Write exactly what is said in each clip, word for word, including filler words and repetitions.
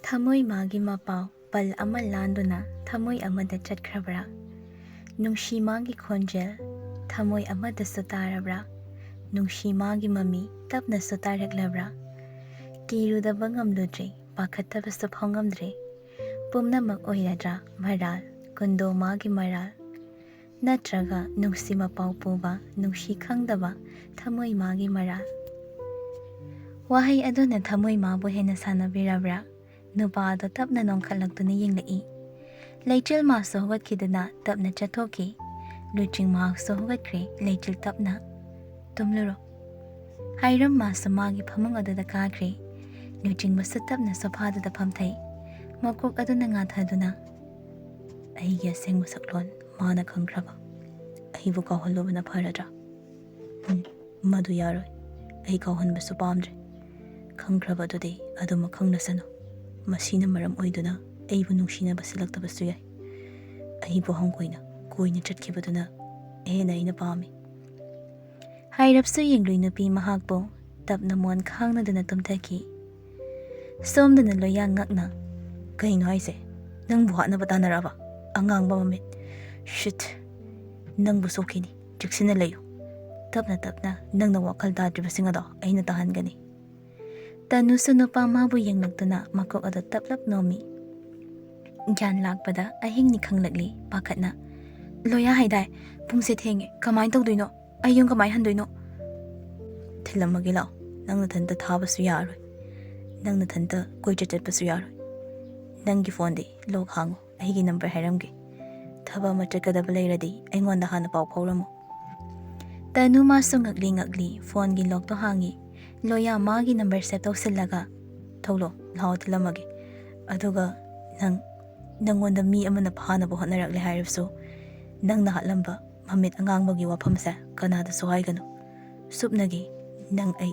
ꯊꯃꯣꯏ ꯃꯥꯒꯤ ꯃꯄꯥꯎ ꯄꯜ ꯑꯃ ꯂꯥꯟꯗꯨꯅ ꯊꯃꯣꯏ ꯑꯃꯗ ꯆꯠꯈ꯭ꯔꯕ꯭ꯔꯥ? ꯅꯨꯡꯁꯤ ꯃꯥꯒꯤ ꯈꯣꯟꯖꯦꯜ ꯊꯃꯣꯏ ꯑꯃꯗꯁꯨ ꯇꯥꯔꯕ꯭ꯔꯥ? ꯅꯨꯡꯁꯤ ꯃꯥꯒꯤ ꯃꯃꯤ ꯇꯞꯅꯁꯨ ꯇꯥꯔꯛꯂꯕ꯭ꯔꯥ? ꯀꯤꯔꯨꯗꯕ ꯉꯝꯂꯨꯗ꯭ꯔꯦ, ꯄꯥꯈꯠꯇꯕꯁꯨ ꯐꯥꯎꯉꯝꯗ꯭ꯔꯦ꯫ ꯄꯨꯝꯅꯃꯛ ꯑꯣꯏꯔꯗ꯭ꯔꯥ ꯃꯔꯥꯜ, ꯀꯨꯟꯗꯣ ꯃꯥꯒꯤ ꯃꯔꯥꯜ? ꯅꯠꯇ꯭ꯔꯒ ꯅꯨꯡꯁꯤ ꯃꯄꯥꯎ ꯄꯨꯕ, ꯅꯨꯡꯁꯤ ꯈꯪꯗꯕ ꯊꯃꯣꯏ ꯃꯥꯒꯤ ꯃꯔꯥꯜ? ꯋꯥꯍꯩ ꯑꯗꯨꯅ ꯊꯃꯣꯏ ꯃꯥꯕꯨ ꯍꯦꯟꯅ ꯁꯥꯟꯅꯕꯤꯔꯕ꯭ꯔꯥ? ꯅꯨꯄꯥ ꯑꯗꯨ ꯇꯞꯅ ꯅꯣꯡꯈꯠꯂꯛꯇꯨꯅ ꯌꯦꯡꯂꯛꯏ꯫ ꯂꯩꯆꯤꯜ ꯃꯥꯁꯨ ꯍꯧꯒꯠꯈꯤꯗꯨꯅ ꯇꯞꯅ ꯆꯠꯊꯣꯛꯈꯤ꯫ ꯂꯨꯆꯤꯡ ꯃꯍꯥꯛꯁꯨ ꯍꯧꯒꯠꯈ꯭ꯔꯦ, ꯂꯩꯆꯤꯜ ꯇꯞꯅ꯫ "ꯇꯨꯝꯂꯨꯔꯣ꯫" ꯍꯥꯏꯔꯝ ꯃꯥꯁꯨ ꯃꯥꯒꯤ ꯐꯃꯨꯡ ꯑꯗꯨꯗ ꯀꯥꯈ꯭ꯔꯦ꯫ ꯂꯨꯆꯤꯡꯕꯁꯨ ꯇꯞꯅ ꯁꯣꯐꯥꯗꯨꯗ ꯐꯝꯊꯩ꯫ ꯃꯀꯣꯛ ꯑꯗꯨꯅ ꯉꯥꯊꯗꯨꯅ, "ꯑꯩꯒꯤ ꯑꯁꯦꯡꯕ ꯁꯛꯂꯣꯟ ꯃꯥꯅ ꯈꯪꯈ꯭ꯔꯕ? ꯑꯩꯕꯨ ꯀꯥꯎꯍꯜꯂꯨꯕꯅ ꯐꯔꯗ꯭ꯔꯥ? ꯎꯝ, ꯃꯗꯨ ꯌꯥꯔꯣꯏ꯫ ꯑꯩ ꯀꯥꯎꯍꯟꯕꯁꯨ ꯄꯥꯝꯗ꯭ꯔꯦ꯫ ꯈꯪꯈ꯭ꯔꯕꯗꯨꯗꯤ ꯑꯗꯨꯃꯛ ꯈꯪꯅꯁꯅꯨ꯫ ꯃꯁꯤꯅ ꯃꯔꯝ ꯑꯣꯏꯗꯨꯅ ꯑꯩꯕꯨ ꯅꯨꯡꯁꯤꯅꯕ ꯁꯤꯜꯂꯛꯇꯕꯁꯨ ꯌꯥꯏ꯫ ꯑꯩꯕꯨ ꯍꯪꯒꯣꯏꯅ ꯀꯣꯏꯅ ꯆꯠꯈꯤꯕꯗꯨꯅ ꯍꯦꯟꯅ ꯑꯩꯅ ꯄꯥꯝꯃꯤ꯫" ꯍꯥꯏꯔꯞꯁꯨ ꯌꯦꯡꯂꯨꯏ ꯅꯨꯄꯤ ꯃꯍꯥꯛꯄꯨ꯫ ꯇꯞꯅ ꯃꯣꯟ ꯈꯥꯡꯅꯗꯨꯅ ꯇꯨꯝꯊꯈꯤ꯫ ꯁꯣꯝꯗꯅ ꯂꯣꯌꯥ ꯉꯛꯅ, "ꯀꯩꯅꯣ ꯍꯥꯏꯁꯦ? ꯅꯪꯕꯨ ꯍꯥꯠꯅꯕ ꯇꯥꯟꯅꯔꯛꯑꯕ? ꯑꯉꯥꯡꯕ ꯃꯃꯤꯠ꯫ ꯁꯤꯠ! ꯅꯪꯕꯨ ꯁꯣꯛꯈꯤꯅꯤ꯫ ꯆꯦꯛꯁꯤꯟꯅ ꯂꯩꯌꯨ꯫ ꯇꯞꯅ ꯇꯞꯅ ꯅꯪꯅ ꯋꯥꯈꯜ ꯇꯥꯗ꯭ꯔꯤꯕꯁꯤꯡ ꯑꯗꯣ ꯑꯩꯅ ꯇꯥꯍꯟꯒꯅꯤ꯫" ꯇꯅꯨꯁꯨ ꯅꯨꯄꯥ ꯃꯥꯕꯨ ꯌꯦꯡꯂꯛꯇꯨꯅ ꯃꯀꯣꯛ ꯑꯗꯨ ꯇꯞꯂꯞ ꯅꯣꯝꯃꯤ꯫ ꯒ꯭ꯌꯥꯟ ꯂꯥꯛꯄꯗ ꯑꯍꯤꯡꯅꯤ ꯈꯪꯂꯛꯂꯤ ꯄꯥꯈꯠꯅ꯫ "ꯂꯣꯌꯥ ꯍꯥꯏꯗꯥꯏ? ꯄꯨꯡꯁꯦ ꯊꯦꯡꯉꯦ꯫ ꯀꯃꯥꯏꯅ ꯇꯧꯗꯣꯏꯅꯣ? ꯑꯩ ꯌꯨꯝ ꯀꯃꯥꯏꯅ ꯍꯟꯗꯣꯏꯅꯣ?" "ꯊꯤꯜꯂꯝꯃꯒꯦ ꯂꯥꯛꯑꯣ꯫ ꯅꯪ ꯅꯊꯟꯇ ꯊꯥꯕꯁꯨ ꯌꯥꯔꯣꯏ꯫ ꯅꯪ ꯅꯊꯟꯇ ꯀꯣꯏꯆꯠ ꯆꯠꯄꯁꯨ ꯌꯥꯔꯣꯏ꯫ ꯅꯪꯒꯤ ꯐꯣꯟꯗꯤ ꯂꯣꯛ ꯍꯥꯡꯉꯨ꯫ ꯑꯩꯒꯤ ꯅꯝꯕꯔ ꯍꯥꯏꯔꯝꯒꯦ꯫ ꯊꯕꯛ ꯑꯃ ꯆꯠꯀꯗꯕ ꯂꯩꯔꯗꯤ ꯑꯩꯉꯣꯟꯗ ꯍꯥꯟꯅ ꯄꯥꯎ ꯐꯥꯎꯔꯝꯃꯨ꯫" ꯇꯅꯨ ꯃꯥꯁꯨ ꯉꯛꯂꯤ ꯉꯛꯂꯤ ꯐꯣꯟꯒꯤ ꯂꯣꯛꯇꯣ ꯍꯥꯡꯉꯤ꯫ ꯂꯣꯌꯥ ꯃꯥꯒꯤ ꯅꯝꯕꯔ ꯁꯦꯚ ꯇꯧꯁꯤꯜꯂꯒ, "ꯊꯣꯛꯂꯣ, ꯂꯥꯛꯑꯣ ꯊꯤꯜꯂꯝꯃꯒꯦ꯫ ꯑꯗꯨꯒ ꯅꯪ, ꯅꯪꯉꯣꯟꯗ ꯃꯤ ꯑꯃꯅ ꯐꯥꯅꯕ ꯍꯣꯠꯅꯔꯛꯂꯦ ꯍꯥꯏꯔꯕꯁꯨ, ꯅꯪꯅ ꯍꯥꯠꯂꯝꯕ ꯃꯃꯤꯠ ꯑꯉꯥꯡꯕꯒꯤ ꯋꯥꯐꯝꯁꯦ ꯀꯅꯥꯗꯁꯨ ꯍꯥꯏꯒꯅꯨ꯫ ꯁꯨꯞꯅꯒꯤ ꯅꯪ ꯑꯩ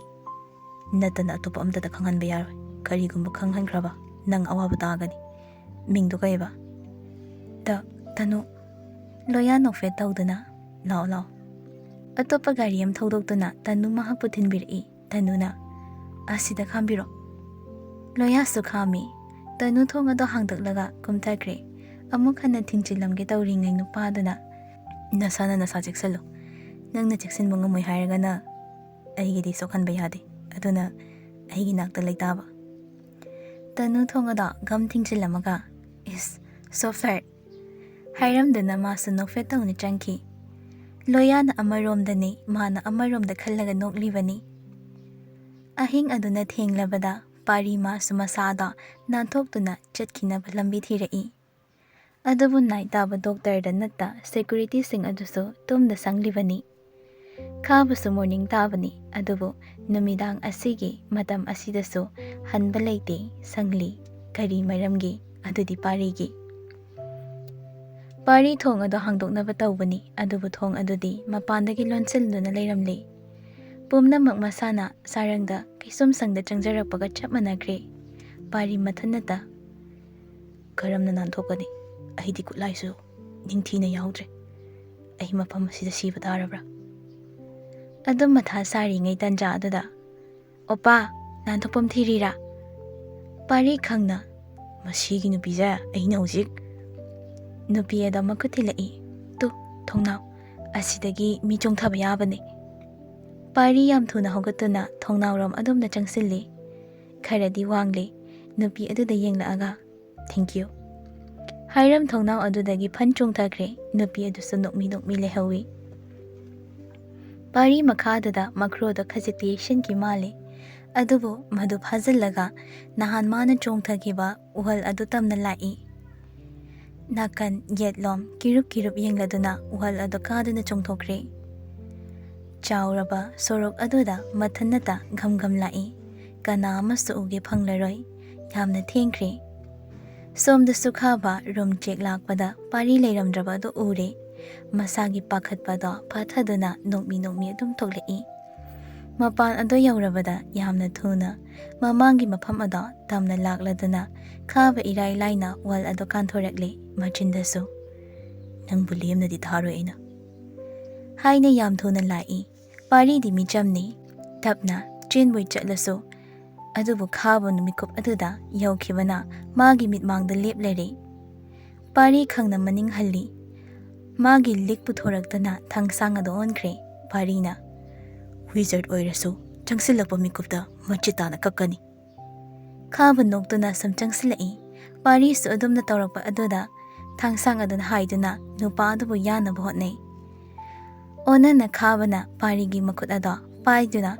ꯅꯠꯇꯅ ꯑꯇꯣꯞꯄ ꯑꯝꯇꯗ ꯈꯪꯍꯟꯕ ꯌꯥꯔꯣꯏ꯫ ꯀꯔꯤꯒꯨꯝꯕ ꯈꯪꯍꯟꯈ꯭ꯔꯕ, ꯅꯪ ꯑꯋꯥꯕ ꯇꯥꯒꯅꯤ꯫" "ꯃꯤꯡꯗꯣ ꯀꯩꯕ?" "ꯇ-, ꯇꯅꯨ꯫" ꯂꯣꯌꯥ ꯅꯣꯛꯐꯦꯠ ꯇꯧꯗꯨꯅ, "ꯂꯥꯛꯑꯣ, ꯂꯥꯛꯑꯣ꯫" ꯑꯇꯣꯞꯄ ꯒꯥꯔꯤ ꯑꯃ ꯊꯧꯗꯣꯛꯇꯨꯅ ꯇꯅꯨ ꯃꯍꯥꯛꯄꯨ ꯊꯤꯟꯕꯤꯔꯛꯏ꯫ ꯇꯅꯨꯅ, "ꯑꯁꯤꯗ ꯈꯥꯝꯕꯤꯔꯣ꯫" ꯂꯣꯌꯥꯁꯨ ꯈꯥꯝꯃꯤ꯫ ꯇꯅꯨ ꯊꯣꯡ ꯑꯗꯣ ꯍꯥꯡꯗꯣꯛꯂꯒ ꯀꯨꯝꯊꯈ꯭ꯔꯦ꯫ ꯑꯃꯨꯛ ꯍꯟꯅ ꯊꯤꯡꯖꯤꯜꯂꯝꯒꯦ ꯇꯧꯔꯤꯉꯩ ꯅꯨꯄꯥꯗꯨꯅ, "ꯅꯁꯥꯅ ꯅꯁꯥ ꯆꯦꯛꯁꯤꯜꯂꯨ꯫ ꯅꯪꯅ ꯆꯦꯛꯁꯤꯟꯕ ꯉꯝꯃꯣꯏ ꯍꯥꯏꯔꯒꯅ ꯑꯩꯒꯤꯗꯤ ꯁꯣꯛꯍꯟꯕ ꯌꯥꯗꯦ꯫ ꯑꯗꯨꯅ ꯑꯩꯒꯤ ꯅꯥꯛꯇ ꯂꯩꯇꯥꯕ꯫" ꯇꯅꯨ ꯊꯣꯡ ꯑꯗꯣ ꯒꯝ ꯊꯤꯡꯖꯤꯜꯂꯝꯃꯒ, "ꯏꯁ, so flirt!" ꯍꯥꯏꯔꯝꯗꯨꯅ ꯃꯥꯁꯨ ꯅꯣꯛꯐꯦꯠ ꯇꯧꯅ ꯆꯪꯈꯤ꯫ ꯂꯣꯌꯥꯅ ꯑꯃꯔꯣꯝꯗꯅꯤ, ꯃꯥꯅ ꯑꯃꯔꯣꯝꯗ ꯈꯜꯂꯒ ꯅꯣꯛꯂꯤꯕꯅꯤ꯫ ꯑꯍꯤꯡ ꯑꯗꯨꯅ ꯊꯦꯡꯂꯕꯗ ꯄꯥꯔꯤ ꯃꯥꯁꯨ ꯃꯁꯥꯗꯣ ꯅꯥꯟꯊꯣꯛꯇꯨꯅ ꯆꯠꯈꯤꯅꯕ ꯂꯝꯕꯤ ꯊꯤꯔꯛꯏ꯫ ꯑꯗꯨꯕꯨ ꯅꯥꯏꯠ ꯇꯥꯕ ꯗꯣꯛꯇꯔꯗ ꯅꯠꯇ ꯁꯦꯀ꯭ꯌꯨꯔꯤꯇꯤꯁꯤꯡ ꯑꯗꯨꯁꯨ ꯇꯨꯝꯗ ꯁꯪꯂꯤꯕꯅꯤ꯫ ꯈꯥꯕꯁꯨ ꯃꯣꯔꯅꯤꯡ ꯇꯥꯕꯅꯤ, ꯑꯗꯨꯕꯨ ꯅꯨꯃꯤꯗꯥꯡ ꯑꯁꯤꯒꯤ ꯃꯇꯝ ꯑꯁꯤꯗꯁꯨ ꯍꯟꯕ ꯂꯩꯇꯦ, ꯁꯪꯂꯤ꯫ ꯀꯔꯤ ꯃꯔꯝꯒꯤ? ꯑꯗꯨꯗꯤ ꯄꯥꯔꯤꯒꯤ꯫ ꯄꯥꯔꯤ ꯊꯣꯡ ꯑꯗꯨ ꯍꯥꯡꯗꯣꯛꯅꯕ ꯇꯧꯕꯅꯤ, ꯑꯗꯨꯕꯨ ꯊꯣꯡ ꯑꯗꯨꯗꯤ ꯃꯄꯥꯟꯗꯒꯤ ꯂꯣꯟꯁꯤꯟꯗꯨꯅ ꯂꯩꯔꯝꯂꯦ꯫ ꯄꯨꯝꯅꯃꯛ ꯃꯁꯥꯅ ꯁꯥꯔꯪꯗ ꯀꯩꯁꯨꯝꯁꯪꯗ ꯆꯪꯖꯔꯛꯄꯒ ꯆꯞ ꯃꯥꯟꯅꯈ꯭ꯔꯦ꯫ ꯄꯥꯔꯤ ꯃꯊꯟꯅꯇ, "ꯀꯔꯝꯅ ꯅꯥꯟꯊꯣꯛꯀꯅꯤ? ꯑꯩꯗꯤ ꯈꯨꯠꯂꯥꯏꯁꯨ ꯅꯤꯡꯊꯤꯅ ꯌꯥꯎꯗ꯭ꯔꯦ꯫ ꯑꯩ ꯃꯐꯝ ꯑꯁꯤꯗ ꯁꯤꯕ ꯇꯥꯔꯕ꯭ꯔꯥ?" ꯑꯗꯨꯝ ꯃꯊꯥ ꯁꯥꯔꯤꯉꯩ ꯇꯟꯖꯥ ꯑꯗꯨꯗ, "ꯑꯣꯄꯥ, ꯅꯥꯟꯊꯣꯛꯐꯝ ꯊꯤꯔꯤꯔꯥ?" ꯄꯥꯔꯤ ꯈꯪꯅ, "ꯃꯁꯤꯒꯤ ꯅꯨꯄꯤꯁꯦ ꯑꯩꯅ ꯍꯧꯖꯤꯛ꯫" ꯅꯨꯄꯤ ꯑꯗꯣ ꯃꯈꯨꯠ ꯊꯤꯜꯂꯛꯏ꯫ "ꯇꯨ, ꯊꯣꯡꯅꯥꯎ ꯑꯁꯤꯗꯒꯤ ꯃꯤ ꯆꯣꯡꯊꯕ ꯌꯥꯕꯅꯤ꯫" ꯄꯥꯔꯤ ꯌꯥꯝ ꯊꯨꯅ ꯍꯧꯒꯠꯇꯨꯅ ꯊꯣꯡꯅꯥꯎꯔꯣꯝ ꯑꯗꯣꯝꯗ ꯆꯪꯁꯤꯜꯂꯤ꯫ ꯈꯔꯗꯤ ꯋꯥꯡꯂꯦ꯫ ꯅꯨꯄꯤ ꯑꯗꯨꯗ ꯌꯦꯡꯂꯛꯑꯒ, "Thank you" ꯍꯥꯏꯔꯝ ꯊꯣꯡꯅꯥꯎ ꯑꯗꯨꯗꯒꯤ ꯐꯟ ꯆꯣꯡꯊꯈ꯭ꯔꯦ꯫ ꯅꯨꯄꯤ ꯑꯗꯨꯁꯨ ꯅꯣꯛꯃꯤ ꯅꯣꯛꯃꯤ ꯂꯩꯍꯧꯏ꯫ ꯄꯥꯔꯤ ꯃꯈꯥꯗꯨꯗ ꯃꯈ꯭ꯔꯣꯗꯣ ꯈꯖꯤꯛꯇꯤ ꯌꯩꯁꯤꯟꯈꯤ ꯃꯥꯜꯂꯤ꯫ ꯑꯗꯨꯕꯨ ꯃꯗꯨ ꯐꯥꯖꯤꯜꯂꯒ ꯅꯍꯥꯟ ꯃꯥꯅ ꯆꯣꯡꯊꯈꯤꯕ ꯎꯍꯜ ꯑꯗꯨ ꯇꯝꯅ ꯂꯥꯛꯏ꯫ ꯅꯥꯀꯟ ꯌꯦꯠꯂꯣꯝ ꯀꯤꯔꯨꯞ ꯀꯤꯔꯨꯞ ꯌꯦꯡꯂꯗꯨꯅ ꯎꯍꯜ ꯑꯗꯨ ꯀꯥꯗꯨꯅ ꯆꯣꯡꯊꯣꯛꯈ꯭ꯔꯦ꯫ ꯆꯥꯎꯔꯕ ꯁꯣꯔꯣꯛ ꯑꯗꯨꯗ ꯃꯊꯟꯅꯇ ꯘꯝ ꯘꯝ ꯂꯥꯛꯏ꯫ ꯀꯅꯥ ꯑꯃꯁꯨ ꯎꯒꯦ ꯐꯪꯂꯔꯣꯏ꯫ ꯌꯥꯝꯅ ꯊꯦꯡꯈ꯭ꯔꯦ꯫ ꯁꯣꯝꯗꯁꯨ ꯈꯥꯕ ꯔꯨꯝ ꯆꯦꯛ ꯂꯥꯛꯄꯗ ꯄꯥꯔꯤ ꯂꯩꯔꯝꯗ꯭ꯔꯕ ꯑꯗꯨ ꯎꯔꯦ꯫ ꯃꯁꯥꯒꯤ ꯄꯥꯈꯠꯄꯗꯣ ꯐꯥꯊꯗꯨꯅ ꯅꯣꯛꯃꯤ ꯅꯣꯛꯃꯤ ꯑꯗꯨꯝ ꯊꯣꯛꯂꯛꯏ꯫ ꯃꯄꯥꯟ ꯑꯗꯨ ꯌꯧꯔꯕꯗ ꯌꯥꯝꯅ ꯊꯨꯅ ꯃꯃꯥꯡꯒꯤ ꯃꯐꯝ ꯑꯗꯣ ꯇꯝꯅ ꯂꯥꯛꯂꯗꯨꯅ ꯈꯥꯕ ꯏꯔꯥꯏ ꯂꯥꯏꯅ ꯋꯥꯜ ꯑꯗꯨ ꯀꯥꯟꯊꯣꯔꯛꯂꯦ꯫ ꯃꯆꯤꯟꯗꯁꯨ, "ꯅꯪꯕꯨ ꯂꯦꯝꯅꯗꯤ ꯊꯥꯔꯣꯏ ꯑꯩꯅ" ꯍꯥꯏꯅ ꯌꯥꯝ ꯊꯨꯅ ꯂꯥꯛꯏ꯫ ꯄꯥꯔꯤꯗꯤ ꯃꯤꯆꯝꯅꯤ꯫ ꯇꯞꯅ ꯆꯦꯟꯕꯣꯏ ꯆꯠꯂꯁꯨ ꯑꯗꯨꯕꯨ ꯈꯥꯕꯅ ꯃꯤꯀꯨꯞ ꯑꯗꯨꯗ ꯌꯧꯈꯤꯕꯅ ꯃꯥꯒꯤ ꯃꯤꯠꯃꯥꯡꯗ ꯂꯦꯞꯂꯔꯦ꯫ ꯄꯥꯔꯤ ꯈꯪꯅ ꯃꯅꯤꯡ ꯍꯜꯂꯤ꯫ ꯃꯥꯒꯤ ꯂꯤꯛ ꯄꯨꯊꯣꯔꯛꯇꯨꯅ ꯊꯥꯡꯁꯥꯡ ꯑꯗꯨ ꯑꯣꯟꯈ꯭ꯔꯦ꯫ ꯄꯥꯔꯤꯅ, "ꯋꯤꯖꯥꯔꯗ ꯑꯣꯏꯔꯁꯨ ꯆꯪꯁꯤꯜꯂꯛꯄ ꯃꯤꯀꯨꯞꯇ ꯃꯆꯤꯠ ꯇꯥꯅ ꯀꯛꯀꯅꯤ"꯫ ꯈꯥꯕ ꯅꯣꯛꯇꯨꯅ ꯁꯨꯝ ꯆꯪꯁꯤꯜꯂꯛꯏ꯫ ꯄꯥꯔꯤꯁꯨ ꯑꯗꯨꯝꯅ ꯇꯧꯔꯛꯄ ꯑꯗꯨꯗ ꯊꯥꯡꯁꯥꯡ ꯑꯗꯨꯅ ꯍꯥꯏꯗꯨꯅ ꯅꯨꯄꯥ ꯑꯗꯨꯕꯨ ꯌꯥꯅꯕ ꯍꯣꯠꯅꯩ꯫ ꯑꯣꯅꯅ ꯈꯥꯕꯅ ꯄꯥꯔꯤꯒꯤ ꯃꯈꯨꯠ ꯑꯗꯣ ꯄꯥꯏꯗꯨꯅ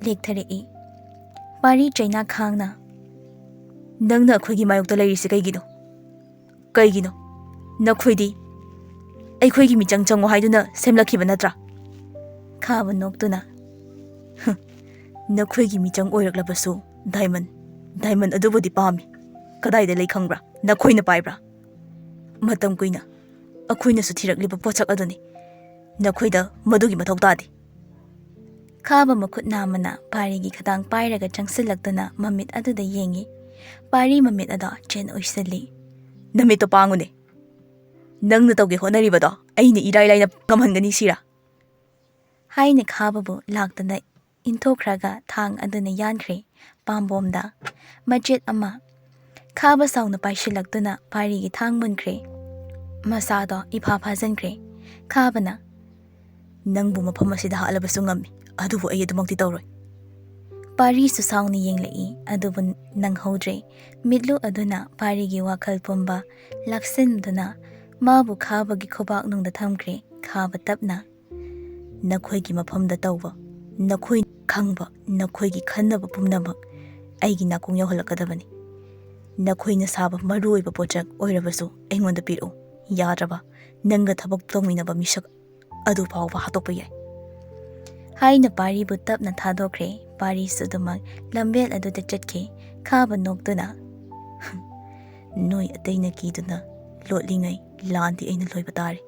ꯂꯦꯛꯊꯔꯛꯏ꯫ ꯄꯥꯔꯤ ꯆꯩꯅꯥ ꯈꯥꯡꯅ, "ꯅꯪꯅ ꯑꯩꯈꯣꯏꯒꯤ ꯃꯥꯌꯣꯛꯇ ꯂꯩꯔꯤꯁꯤ ꯀꯩꯒꯤꯅꯣ? ꯀꯩꯒꯤꯅꯣ? ꯅꯈꯣꯏꯗꯤ ꯑꯩꯈꯣꯏꯒꯤ ꯃꯤꯆꯪ ꯆꯪꯉꯣ ꯍꯥꯏꯗꯨꯅ ꯁꯦꯝꯂꯛꯈꯤꯕ ꯅꯠꯇ꯭ꯔꯥ?" ꯈꯥꯕ ꯅꯣꯛꯇꯨꯅ, "ꯍꯨꯝ, ꯅꯈꯣꯏꯒꯤ ꯃꯤꯆꯪ ꯑꯣꯏꯔꯛꯂꯕꯁꯨ ꯗꯥꯏꯃꯟ, ꯗꯥꯏꯃꯟ ꯑꯗꯨꯕꯨꯗꯤ ꯄꯥꯝꯃꯤ꯫ ꯀꯗꯥꯏꯗ ꯂꯩ ꯈꯪꯕ꯭ꯔꯥ? ꯅꯈꯣꯏꯅ ꯄꯥꯏꯕ꯭ꯔꯥ? ꯃꯇꯝ ꯀꯨꯏꯅ ꯑꯩꯈꯣꯏꯅꯁꯨ ꯊꯤꯔꯛꯂꯤꯕ ꯄꯣꯠꯁꯛ ꯑꯗꯨꯅꯤ꯫ ꯅꯈꯣꯏꯗ ꯃꯗꯨꯒꯤ ꯃꯊꯧ ꯇꯥꯗꯦ"꯫ ꯈꯥꯕ ꯃꯈꯨꯠ ꯅꯥꯝꯃꯅ ꯄꯥꯔꯤꯒꯤ ꯈꯗꯥꯡ ꯄꯥꯏꯔꯒ ꯆꯪꯁꯤꯜꯂꯛꯇꯨꯅ ꯃꯃꯤꯠ ꯑꯗꯨꯗ ꯌꯦꯡꯉꯤ꯫ ꯄꯥꯔꯤ ꯃꯃꯤꯠ ꯑꯗꯣ ꯆꯦꯟ ꯑꯣꯏꯁꯤꯜꯂꯤ꯫ "ꯅꯃꯤꯠꯇꯣ ꯄꯥꯡꯉꯨꯅꯦ꯫ ꯅꯪꯅ ꯇꯧꯒꯦ ꯍꯣꯠꯅꯔꯤꯕꯗꯣ ꯑꯩꯅ ꯏꯔꯥꯏ ꯂꯥꯏꯅ ꯉꯝꯍꯟꯒꯅꯤ ꯁꯤꯔꯥ?" ꯍꯥꯏꯅ ꯈꯥꯕꯕꯨ ꯂꯥꯛꯇꯅ ꯏꯟꯊꯣꯛꯈ꯭ꯔꯒ ꯊꯥꯡ ꯑꯗꯨꯅ ꯌꯥꯟꯈ꯭ꯔꯦ ꯄꯥꯝꯕꯣꯝꯗ꯫ ꯃꯆꯦꯠ ꯑꯃ꯫ ꯈꯥꯕ ꯁꯥꯎꯅ ꯄꯥꯏꯁꯤꯜꯂꯛꯇꯨꯅ ꯄꯥꯔꯤꯒꯤ ꯊꯥꯡ ꯃꯨꯟꯈ꯭ꯔꯦ꯫ ꯃꯁꯥꯗꯣ ꯏꯐꯥ ꯐꯥꯖꯤꯟꯈ꯭ꯔꯦ꯫ ꯈꯥꯕꯅ, "ꯅꯪꯕꯨ ꯃꯐꯝ ꯑꯁꯤꯗ ꯍꯥꯠꯂꯕꯁꯨ ꯉꯝꯃꯤ, ꯑꯗꯨꯕꯨ ꯑꯩ ꯑꯗꯨꯃꯛꯇꯤ ꯇꯧꯔꯣꯏ"꯫ ꯄꯥꯔꯤꯁꯨ ꯁꯥꯎꯅ ꯌꯦꯡꯂꯛꯏ, ꯑꯗꯨꯕꯨ ꯅꯪꯍꯧꯗ꯭ꯔꯦ꯫ ꯃꯤꯠꯂꯨ ꯑꯗꯨꯅ ꯄꯥꯔꯤꯒꯤ ꯋꯥꯈꯜ ꯄꯨꯝꯕ ꯂꯥꯛꯁꯤꯟꯗꯨꯅ ꯃꯥꯕꯨ ꯈꯥꯕꯒꯤ ꯈꯨꯕꯥꯛꯅꯨꯡꯗ ꯊꯝꯈ꯭ꯔꯦ꯫ ꯈꯥꯕ ꯇꯞꯅ, "ꯅꯈꯣꯏꯒꯤ ꯃꯐꯝꯗ ꯇꯧꯕ, ꯅꯈꯣꯏ ꯈꯪꯕ, ꯅꯈꯣꯏꯒꯤ ꯈꯟꯅꯕ ꯄꯨꯝꯅꯃꯛ ꯑꯩꯒꯤ ꯅꯥꯀꯣꯡ ꯌꯧꯍꯜꯂꯛꯀꯗꯕꯅꯤ꯫ ꯅꯈꯣꯏꯅ ꯁꯥꯕ ꯃꯔꯨ ꯑꯣꯏꯕ ꯄꯣꯠꯁꯛ ꯑꯣꯏꯔꯕꯁꯨ ꯑꯩꯉꯣꯟꯗ ꯄꯤꯔꯛꯎ꯫ ꯌꯥꯗ꯭ꯔꯕ ꯅꯪꯒ ꯊꯕꯛ ꯇꯧꯃꯤꯟꯅꯕ ꯃꯤꯁꯛ ꯑꯗꯨ ꯐꯥꯎꯕ ꯍꯥꯠꯇꯣꯛꯄ ꯌꯥꯏ"꯫ ꯍꯥꯏꯅ ꯄꯥꯔꯤꯕꯨ ꯇꯞꯅ ꯊꯥꯗꯣꯛꯈ꯭ꯔꯦ꯫ ꯄꯥꯔꯤꯁꯨ ꯑꯗꯨꯃꯛ ꯂꯝꯕꯦꯜ ꯑꯗꯨꯗ ꯆꯠꯈꯤ꯫ ꯈꯥꯕ ꯅꯣꯛꯇꯨꯅ, "ꯅꯣꯏ ꯑꯇꯩꯅ ꯀꯤꯗꯨꯅ ꯂꯣꯠꯂꯤꯉꯩ ꯂꯥꯟꯗꯤ ꯑꯩꯅ ꯂꯣꯏꯕ ꯇꯥꯔꯦ"꯫